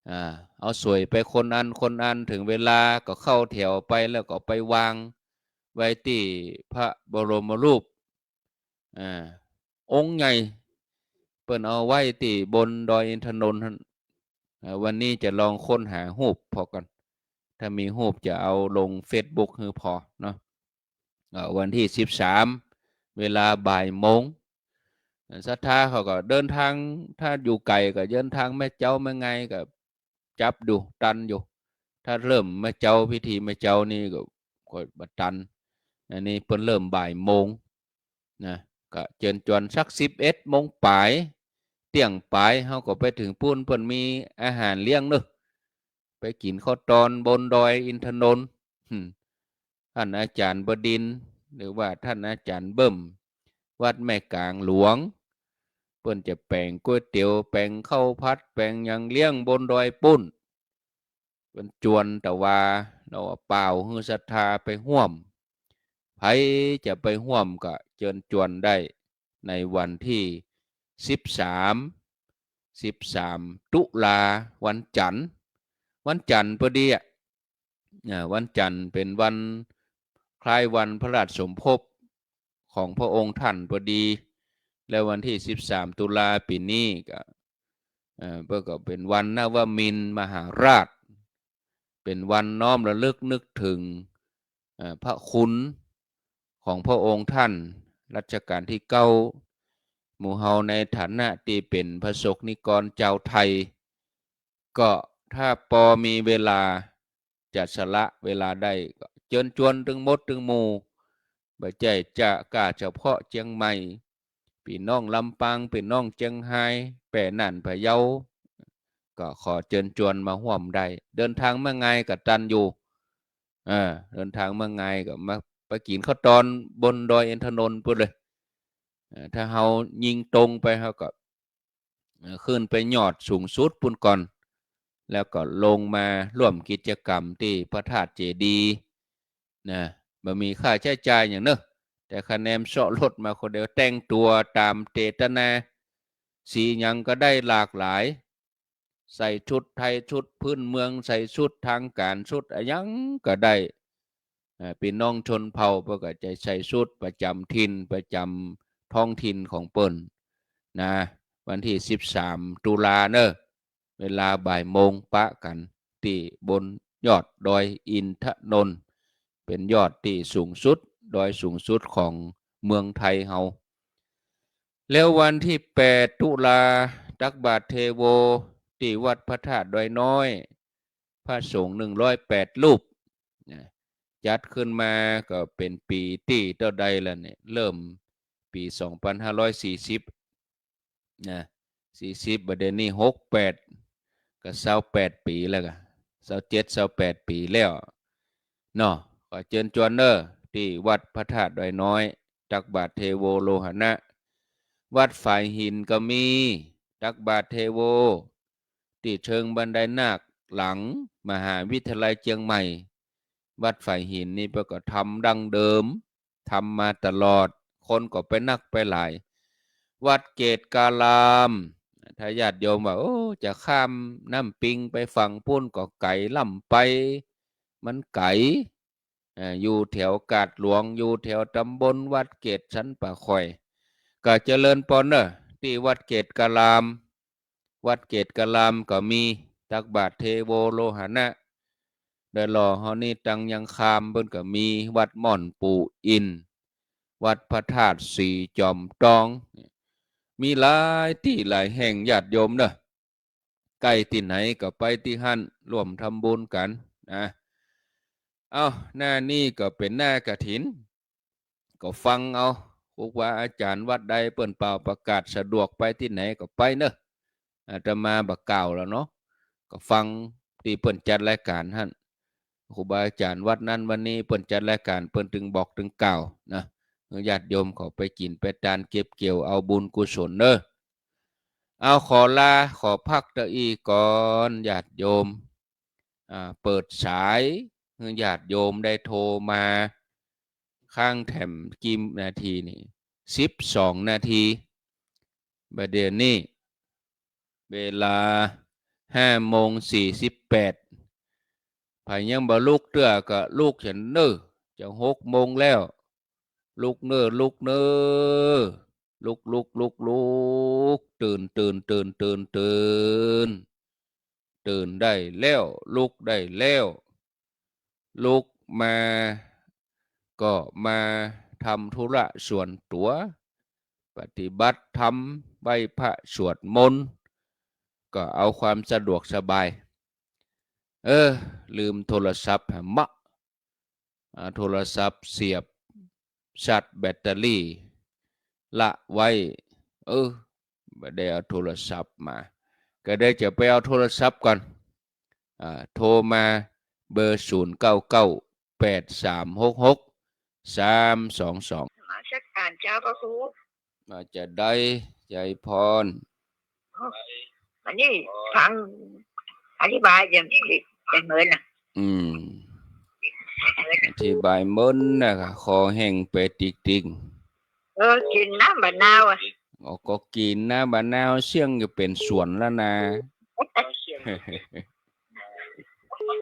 อ่า เอาสวยไปคนอันคนอัน เถิงเวลาก็เข้าแถวไป แล้วก็ไปวางไว้ตี้พระบรมรูป อ่า องค์ใหญ่ เปิ้นเอาไว้ตี้บนดอยอินทนนท์หั้น อ่า วันนี้จะลองค้นหาฮูปผ่อก่อน ถ้ามีฮูปจะเอาลงเฟซบุ๊กหื้อผ่อเนาะ อ่า วันตี้สิบสาม เวลาบ่ายโมง ศรัทธาเขาก็เดินตาง ถ้าอยู่ไก๋ก็เดินตางแม่เจ๊าแม่งายก็จับดูตันอยู่ ถ้าเริ่มแม่เจ๊า พิธีแม่เจ๊านี่ก็ ก็บ่ตัน อันนี้เปิ้นเริ่มบ่ายโมงนะ ก็เจิญจวนสักสิบเอ็ดโมงป๋าย เตี้ยงป๋าย เฮาก็ไปเถิงปู๊น เปิ้นมีอาหารเลี้ยงเนาะ ไปกิ๋นข้าวตอนบนดอยอินทนนท์ อืม ต้านอาจ๋ารย์บดินทร์ หรือว่าต้านอาจ๋ารย์เบิ่ม วัดแม่ก๋างหลวง เปิ้นจะแป๋งก๋วยเตี๋ยว แป๋งข้าวผัด แป๋งหยังเลี้ยงบนดอยปู๊น เปิ้นจวน แต่ว่าเฮาเป่าหื้อศรัทธาไปฮ่วม ใผจะไปฮ่วมก็เจิญจวนได้ ในวันตี้สิบสาม สิบสามตุลา วันจั๋นทร์ วันจั๋นทร์ปอดีอะ อ่า วันจั๋นทร์เป๋นวันคล้ายวันพระราชสมภพของพระองค์ต้านปอดี และวันตี้สิบสามตุลาปี๋นี้ก็ เอ่อ เปิ้นก็เป๋นวันนวมินทร์มหาราช เป๋นวันน้อมระลึกนึกเถิง เอ่อ พระคุณของพระองค์ต้านรัชกาลตี้เก้า หมู่เฮาในฐานะตี้เป๋นประสบนิกรจาวไทย ก็ถ้าปอมีเวลา จะสละเวลาได้ก็เจิญจวนตึงหมดตึงหมู่ บ่ใจ้จะก้าเฉพาะเจียงใหม่ ปี้น้องลำปาง ปี้น้องเจียงฮาย แป้น่าน พะเยา ก็ขอเจิญจวนมาฮ่วมได้ เดินตางมาง่ายก็ตันอยู่ เออ เดินตางมาง่ายก็มา ไปกิ๋นข้าวตอนบนดอยอินทนนท์ปู๊นเลย เออ ถ้าเฮายิงตรงไปเฮาก็ เอ่อ ขึ้นไปยอดสูงสุดปู๊นก่อน แล้วก็ลงมาร่วมกิจกรรมตี้พระธาตุเจดีย์นะ บ่มีค่าใจ๊จ่ายหยังเนาะ แต่ค่าแนมเซาะรถมาคนเดียว แต่งตั๋วต๋ามเจตนา สีหยังก็ได้หลากหลาย ใส่ชุดไทย ชุดพื้นเมือง ใส่ชุดตางก๋าน ชุดอะหยังก็ได้ เอ่อ ปี้น้องชนเผ่าเปิ้นก็จะใส่ชุดประจ๋ำถิ่น ประจ๋ำท้องถิ่นของเปิ้นนะ วันตี้สิบสามตุลาเนาะ เวลาบ่ายโมงปะกั๋น ตี้บนยอดดอยอินทนนท์ เป๋นยอดตี้สูงสุด ดอยสูงสุดของเมืองไทยเฮา แล้ววันตี้แปดตุลา ตักบาตรเทโว ตี้วัดพระธาตุดอยน้อย พระสงฆ์หนึ่งร้อยแปดรูปนะ จัดขึ้นมาก็เป๋นปี๋ตี้เต้าใดแล้วเนี่ย เริ่มปี๋สองปันห้าร้อยสี่สิบ นะ สี่สิบ บ่าเดี่ยวนี้หกแปด ก็ซาวแปดปี๋แล้วกะ ซาวเจ็ด ซาวแปดปี๋แล้วเนาะ ก็เจิญจวนเน่อ ตี้วัดพระธาตุดอยน้อย ตักบาตรเทโวโลหณะ วัดฝายหินก็มี ตักบาตรเทโว ตี้เชิงบันไดนาคหลังมหาวิทยาลัยเจียงใหม่ วัดฝายหินนี่เปิ้นก็ทำดั้งเดิม ทำมาตลอด คนก็ไปนักไปหลาย วัดเกตการาม ถ้าญาติโยมว่า โอ้ จะข้ามน้ำปิงไปฝั่งปู๊นก็ไก๋ล้ำไป มันไก๋ เอ่อ อยู่แถวกาดหลวง อยู่แถวตำบลวัดเกตสันป่าข่อย ก็เจริญปอนเน่อ ตี้วัดเกตการาม วัดเกตการามก็มี ตักบาตรเทโวโลหณะ ดอยหล่อเฮานี่ตังยังคามเปิ้นก็มี วัดม่อนปู่อินทร์ วัดพระธาตุสีจอมตอง มีหลายตี้หลายแห่ง ญาติโยมเน่อ ใก้ตี้ไหนก็ไปตี้หั้น ร่วมทำบุญกั๋นนะ เอ้า หน้านี้ก็เป๋นหน้ากฐิน ก็ฟังเอา ครูบาอาจ๋ารย์วัดใดเปิ้นเป่าประกาศสะดวกไปตี้ไหนก็ไปเน่อ อาตมาบ่กล่าวแล้วเนาะ ก็ฟังตี้เปิ้นจัดรายก๋านหั้น ครูบาอาจ๋ารย์วัดนั้นวัดนี้เปิ้นจัดรายก๋าน เปิ้นตึงบอกตึงกล่าวนะ ญาติโยมเขาไปกิ๋นไปตานเก็บเกี่ยวเอาบุญกุศลเน่อ เอาขอลาขอพักเต้าอี้ก่อน ญาติโยม อ่า เปิดสายหื้อญาติโยมได้โทรมา ค้างแถมกี่นาทีนี่ สิบสองนาที บ่าเดี่ยวนี้ เวลาห้าโมงสี่สิบแปด ใผยังบ่ลุกเตื้อก็ลุกเถินเน่อ จะหกโมงแล้ว ลุกเน่อ ลุกเน่อ ลุก ลุก ลุก ลุก ตื่น ตื่น ตื่น ตื่น ตื่น ตื่นได้แล้ว ลุกได้แล้ว ลุกมาก็มาทำธุระส่วนตั๋ว ปฏิบัติธรรม ไหว้พระสวดมนต์ ก็เอาความสะดวกสบาย เออ ลืมโทรศัพท์หาเมาะ เอาโทรศัพท์เสียบชาร์จแบตเตอรี่ละไว้ เออ บ่ได้เอาโทรศัพท์มา ก็ได้จะไปเอาโทรศัพท์ก่อน อ่า โทรมาเบอร์ ศูนย์เก้าเก้า แปดสามหกหก สามสองสอง นมัสก๋านเจ้าพระครู ว่าจะได้ ยายพร อันนี้ฟังอธิบายอย่าง อย่างเมินน่ะ อืม อธิบายเมินน่ะ คอแห้งไปติ๊กๆ เออ กิ๋นน้ำบ่านาวอะ อ๋อ ก็กิ๋นน้ำบ่านาว เสี้ยงจะเป๋นสวนแล้วนะ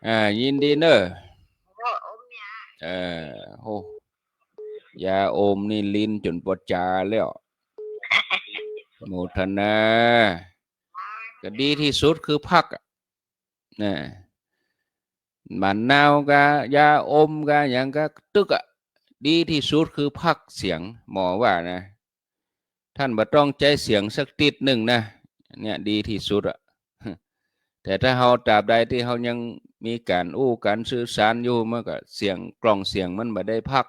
อ่า ยินดีเน่อ โอ้ อมยา เออ โห ยาอมนี่ลิ้นจ๋นปอจาแล้ว โมทนา ก็ดีตี้สุดคือผักอะ นะ บ่านาวกา ยาอมกา หยังกา ตึกอะ ดีตี้สุดคือผักเสียง หมอว่านะ ต้านบ่ต้องใจ๊เสียงสักติ๊ดนึ่งนะ เนี่ยดีตี้สุดอะ แต่ถ้าเฮาตราบใดตี้เฮายังมีก๋านอู้ก๋านสื่อสารอยู่ มันก็เสียง กล่องเสียงมันบ่ได้พัก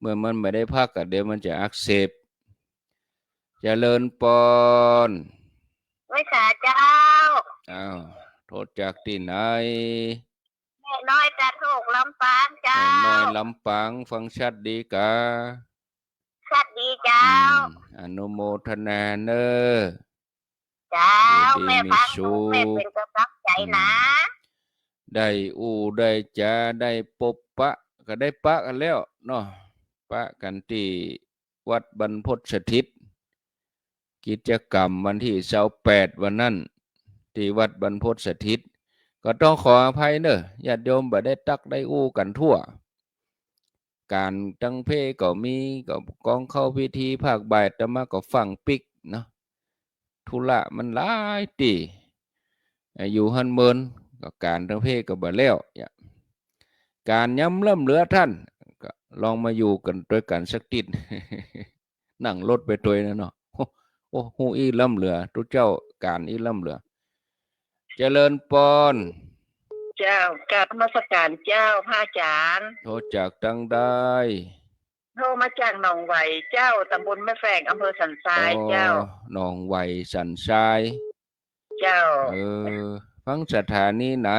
เมื่อมันบ่ได้พักก็เดี๋ยวมันจะอักเสบ เจริญปอน ไหว้สาเจ้า อ้าว โทรจากตี้ไหน แม่น้อยตาโทก ลำปางเจ้า แม่น้อยลำปาง ฟังชัดดีกา ชัดดีเจ้า อืม อนุโมทนาเน่อ เจ้า อยู่ดี แม่ มี ฟัง สุข แม่เป๋นก๋ำลังใจ๋นะ อืม ได้อู้ได้จ๋า ได้ปบปะ ก็ได้ปะกั๋นแล้วเนาะ ปะกั๋นตี้วัดบรรพตสถิต กิจกรรมวันตี้ซาวแปดวันนั้น ตี้วัดบรรพตสถิต ก็ต้องขออภัยเน่อ ญาติโยมบ่ได้ตักได้อู้กั๋นทั่ว ก๋านตังเพลก็มี ก็ก่อนเข้าพิธีภาคบ่ายอาตมาก็ฟั่งปิ๊กเนาะ ธุระมันหลายตี้ อยู่หั้นเมิน ก็ก๋านตังเพลก็บ่แล้ว เนี่ย ก๋านยำล้ำเหลือต้าน ก็ลองมาอยู่กั๋นตวยกั๋นสักติ๊ด นั่งรถไปตวยนะเนาะ โอ้ โอ้ ฮู้อี้ล้ำเหลือ ตุ๊เจ้าก๋านอี้ล้ำเหลือ เจริญปอน เจ้า กราบนมัสก๋านเจ้า พระอาจ๋ารย์ โทรจากตังใด โทรมาจากหนองไหวเจ้า ตำบลแม่แฝก อำเภอสันทรายเจ้า อ๋อ หนองไหวสันทราย เจ้า เออ ฟังสถานีไหน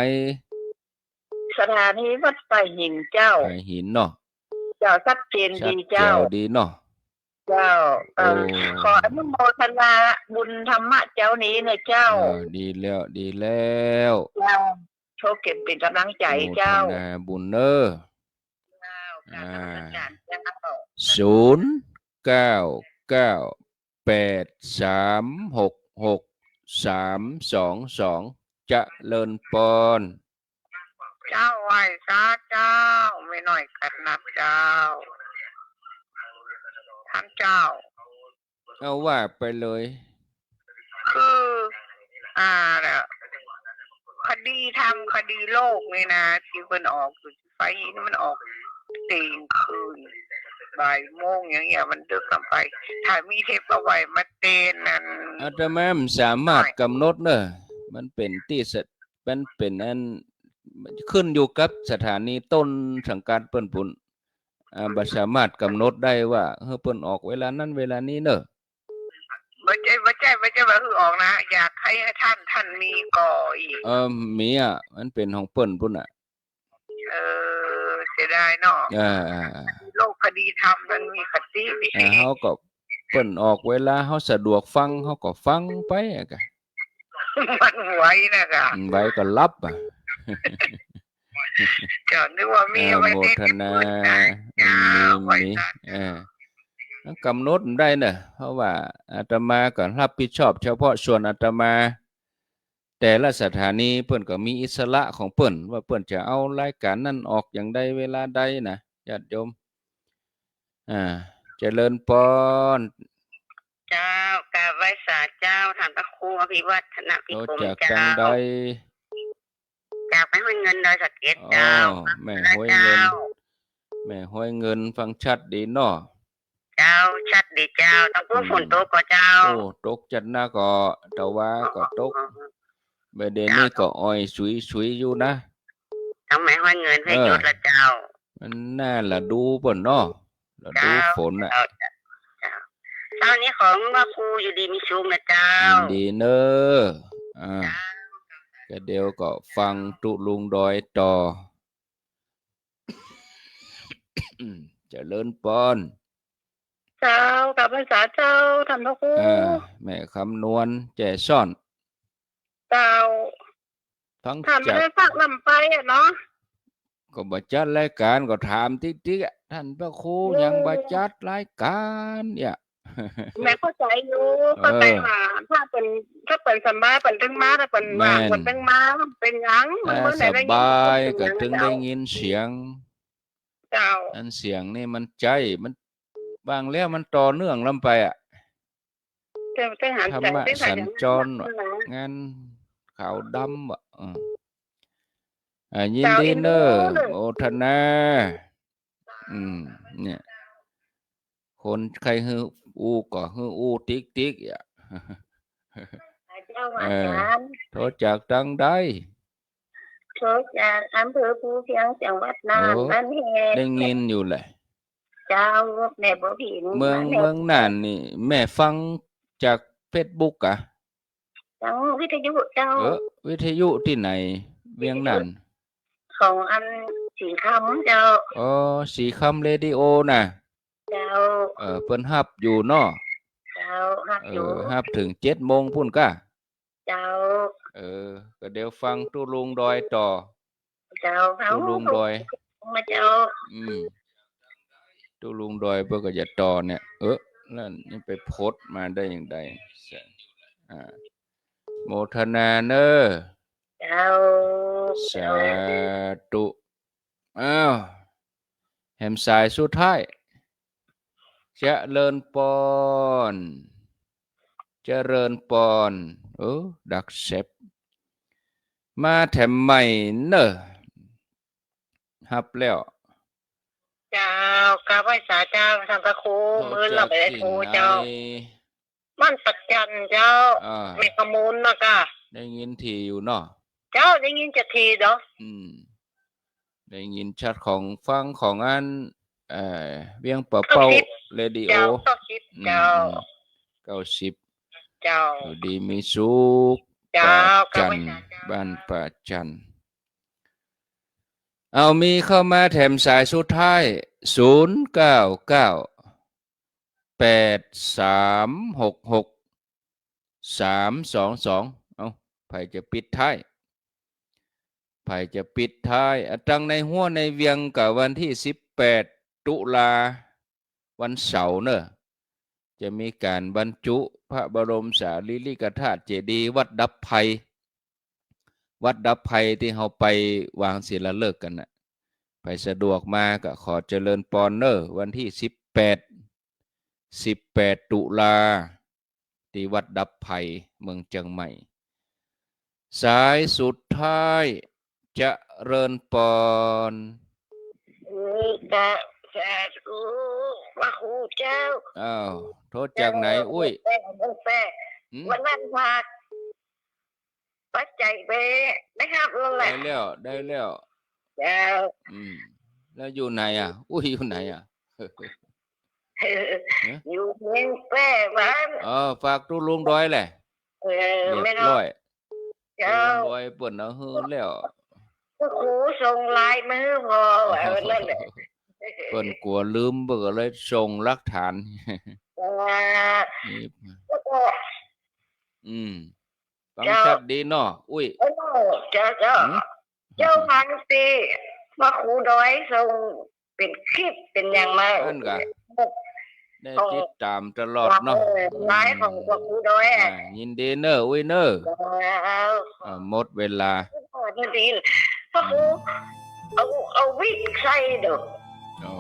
สถานีวัดป่าหินเจ้า ป่าหินเนาะ เจ้า ชัดเจนดีเจ้า ชัดแจ๋วดีเนาะ เจ้า เอ่อ โอ้ ขออนุโมทนาบุญธรรมะเจ๊านี้เน่อเจ้า เออ ดีแล้ว ดีแล้ว เจ้า โชคเก็บเป๋นก๋ำลังใจ๋เจ้า โมทนาบุญเน่อ เจ้า กราบนมัสก๋านเจ้า ศูนย์ เก้า เก้า แปด สาม หก หก สาม สอง สอง เจริญปอน เจ้า ไหว้สาเจ้า แม่น้อยขันนับเจ้า ต้านเจ้า เอาว่าไปเลย คือ อ่า คดีธรรม คดีโลกนี่นะ ตี้เปิ้นออกอยู่ ไปนี่มันออกเตียงคืน บ่ายโมงอย่างเงี้ย มันดึกเกินไป ถ้ามีเทปเอาไว้มาเตนนั่น อาตมาบ่สามารถกำหนดเน่อ มันเป๋นตี้สะ มันเป๋นอัน ขึ้นอยู่กับสถานีต้นสังกัดเปิ้นปู้น อ่า บ่สามารถกำหนดได้ว่า เออ เปิ้นออกเวลานั้นเวลานี้เน่อ บ่ใจ้ บ่ใจ้ บ่ใจ้ว่าหื้อออกนะ อยากหื้อต้าน ต้านมีก่ออี้ เออ มีอะ มันเป๋นของเปิ้นปู้นอะ เออ เสียดายเนาะ อ่า อ่า อ่า โลกคดีธรรมมันมีคติ อ่า เฮาก็ เปิ้นออกเวลาเฮาสะดวกฟัง เฮาก็ฟังไปอะกะ มันไหวนะกะ อืม ไหวก็หลับอะ เจ้า นึกว่ามี อ่า เอาไว้ โมทนา เต้น เจ้า มี ไหว้ มี สา เออ มันกำหนดบ่ได้เน่อ เพราะว่าอาตมาก็รับผิดชอบเฉพาะส่วนอาตมา แต่ละสถานีเปิ้นก็มีอิสระของเปิ้น ว่าเปิ้นจะเอารายการนั้นออกอย่างใดเวลาใดนะ ญาติโยม อ่า เจริญปอน เจ้า กราบไหว้สาเจ้า ต้านพระครูอภิวัฒนพิกรม โทรจาก เจ้า ตังใด จากแม่ฮ้อยเงินดอยสะเก็ด อ๋อ เจ้า แม่ฮ้อยเงิน เจ้า แม่ฮ้อยเงิน ฟังชัดดีเนาะ เจ้า ชัดดีเจ้า ตังปู้น อืม ฝนตกก่อเจ้า โอ้ ตกจัดหนักก่อ ตะวาก็ตก อ๋อ บ่าเดี่ยวนี้ก็อ่อยสุยๆ อยู่นะ ตังแม่ฮ้อยเงิน เออ หื้อหยุดละเจ้า มันหน้าฤดูเปิ้นเนาะ ฤดูฝนน่ะ เจ้า เจ้า เจ้า เช้านี้ขอหื้อพระครูอยู่ดีมีสุขนะเจ้า ยินดีเน่อ อ่า เจ้า ก็เดี๋ยวก็ฟังตุ๊ลุงดอยต่อ เจริญปอน เจ้า กราบไหว้สาเจ้า ต้านพระครู อ่า แม่คำนวณ แจ้ซ้อน เจ้า ฟัง ต้านบ่ได้ฟังลำไปอะเนาะ ก็บ่จัดรายการก็ถามติ๊กๆ อะ ต้านพระครู เออ ยังบ่จัดรายการเนี่ย แม่เข้าใจ๋อยู่ เออ เข้าใจ๋ว่า ถ้าเปิ้น ถ้าเปิ้นสบายเปิ้นตึงมา ถ้าเปิ้นว่าง แม่น เปิ้นตึงมา เป๋นหยัง มัน ถ้า บ่ได้ยิน สบายก็ตึงได้ยินเสียง เจ้า อันเสียงนี่มันใจ้ มัน บางแล้วมันต่อเนื่องลำไปอะ เจ้า เจ้าหัน ธรรมะ เจ้าหัน สัญจร เจ้าหัน ว่ะ งานขาวดำว่ะ อืม อ่า ยินดีเน่อ เจ้า เอ็นดูเน่อ โมทนา อืม เนี่ย คนใค่หื้ออู้ก็หื้ออู้ติ๊กๆ อะ เจ้า เออ อาจ๋ารย์ โทรจากตังใด โทรจากอำเภอภูเพียง จังหวัดน่าน โอ้ บ้านแฮด ได้ยินอยู่แหละ เจ้า แม่บ่ผิด เมือง แม่ เมืองน่านนี่ แม่ฟังจากเฟซบุ๊กกะ ทางวิทยุเจ้า เออ วิทยุตี้ไหน เวียงน่าน วิทยุของอันสีคำเจ้า อ๋อ สีคำเรดิโอน่ะ เจ้า เออ เปิ้นฮับอยู่เนาะ เจ้า ฮับอยู่ เออ ฮับเถิงเจ็ดโมงปู้นก้า เจ้า เออ ก็เดี๋ยวฟังตุ๊ลุงดอยต่อ เจ้า ตุ๊ลุงดอย มาเจ้า อืม ตุ๊ลุงดอยเปิ้นก็จะต่อเนี่ย เออ นั่นยังไปโพสต์มาได้อย่างใด อ่า โมทนาเน้อ เจ้า สาธุ อ้าว แหมสายสุดท้าย เจริญปอน เจริญปอน เออ ดักแซบ มาแถมใหม่เน้อ ฮับแล้ว เจ้า กราบไหว้สาเจ้า ท่านพระครู มื้อเราไม่ได้โทรเจ้า บ้านปะจันเจ้า อ่า แม่ขมูลนะกะ ได้ยินถี่อยู่เนาะ เจ้า ได้ยินจะถี่เนาะ อืม ได้ยินชัดของฟังของอัน เอ่อ เวียงป่าเป้า เก้าสิบ เรดิโอ เจ้า เก้าสิบ อืม เจ้า อืม เก้าสิบ เจ้า อยู่ดีมีสุข เจ้า ปะจัน เก้าสิบ บ้านปะจัน เอา มีเข้ามาแถมสายสุดท้าย ศูนย์เก้าเก้า แปดสามหกหก สามสองสอง เอ้า ใผจะปิดท้าย ใผจะปิดท้าย อ่ะ ตังในฮั้วในเวียงกะวันตี้สิบแปด ตุลา วันเสาร์เนอะ จะมีก๋านบรรจุพระบรมสารีริกธาตุเจดีย์วัดดับภัย วัดดับภัยตี้เฮาไปวางศิลาฤกษ์กั๋นน่ะ ใผสะดวกมาก็ขอเจริญปอนเน้อ วันตี้สิบแปด สิบแปด ตุลา ตี้วัดดับภัย เมืองเจียงใหม่ สายสุดท้าย เจริญปอน เออ สา สาธุ พระครูเจ้า อ้าว โทรจากไหน เจ้า อุ้ย เมืองแป้ เมืองแป้ หืม วันนั้นฝาก ปัจจัยไป ได้ฮับแล้วแหละ ได้แล้ว ได้แล้ว เจ้า อืม แล้วอยู่ไหนอ่ะ อุ้ย อยู่ไหนอ่ะ ฮะ อยู่เมืองแป้บ้าน เออ ฝากตุ๊ลุงดอยแหละ เออ เรียบร้อย แม่นเนาะ เจ้า ตุ๊ลุงดอยเปิ้นเอาหื้อแล้ว พระครูส่งไลน์มาหื้อพ่อ เออ นั่นแหละ เปิ้นกั๋วลืม เปิ้นก็เลยส่งหลักฐาน เออ นี่ แล้วก็ อืม ฟัง เจ้า ชัดดีเนาะ อุ้ย เออ เจ้า เจ้า หืม เจ้า บางทีพระครูดอยส่งเป๋นคลิปเป๋นหยังมา อั้นกะ ได้ติดต๋ามตลอดเนาะ เออ ไลน์ของพระครูดอยอะ อ่า ยินดีเน้อ อุ้ยเน้อ เจ้า อ่า หมดเวลา ยินดี พระครู อืม เอา เอาวิกใส่เด้อ อ๋อ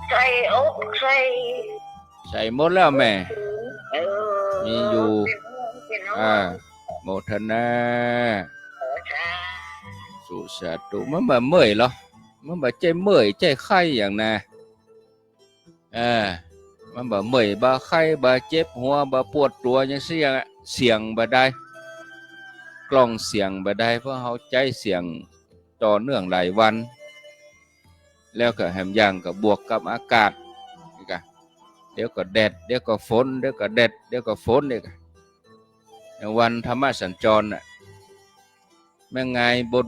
ใส่อก ใส่ ใส่หมดแล้วแม่ เออ มีอยู่ เป๋นห่วง เป๋นห่วง อ่า โมทนา เออ สาธุ มันบ่เมื่อยเหรอ มันบ่ใจ้เมื่อยใจ้ไข้หยังนะ เออ มันบ่เมื่อย บ่ไข้ บ่เจ็บหัว บ่ปวดตั๋วหยังเสี้ยงอะ เสียงบ่ได้ กล้องเสียงบ่ได้ เพราะเฮาใจ๊เสียงต่อเนื่องหลายวัน แล้วก็แหมอย่างก็บวกกับอากาศ นี่กะ เดี๋ยวก็แดด เดี๋ยวก็ฝน เดี๋ยวก็แดด เดี๋ยวก็ฝน นี่กะ อย่างวันธรรมสัญจรน่ะ แม่งไง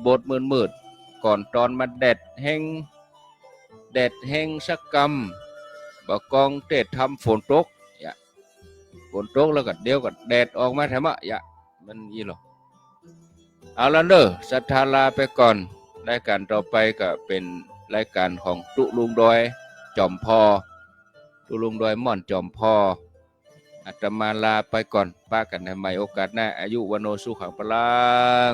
บดๆ มืดๆ ก่อนตอนมาแดดแฮง แดดแฮงสักกำ บ่ากองเตศน์ธรรมฝนตก ยะ ฝนตกแล้วก็เดี๋ยวก็แดดออกมาแถมอะ ยะ มันอี้หรอ เอาละเน้อ ศรัทธาลาไปก่อน รายการต่อไปก็เป๋นรายการของตุ๊ลุงดอยจอมผ่อ ตุ๊ลุงดอยม่อนจอมผ่อ อาตมาลาไปก่อน ปะกั๋นใหม่โอกาสหน้า อายุ วัณโณ สุขัง พลัง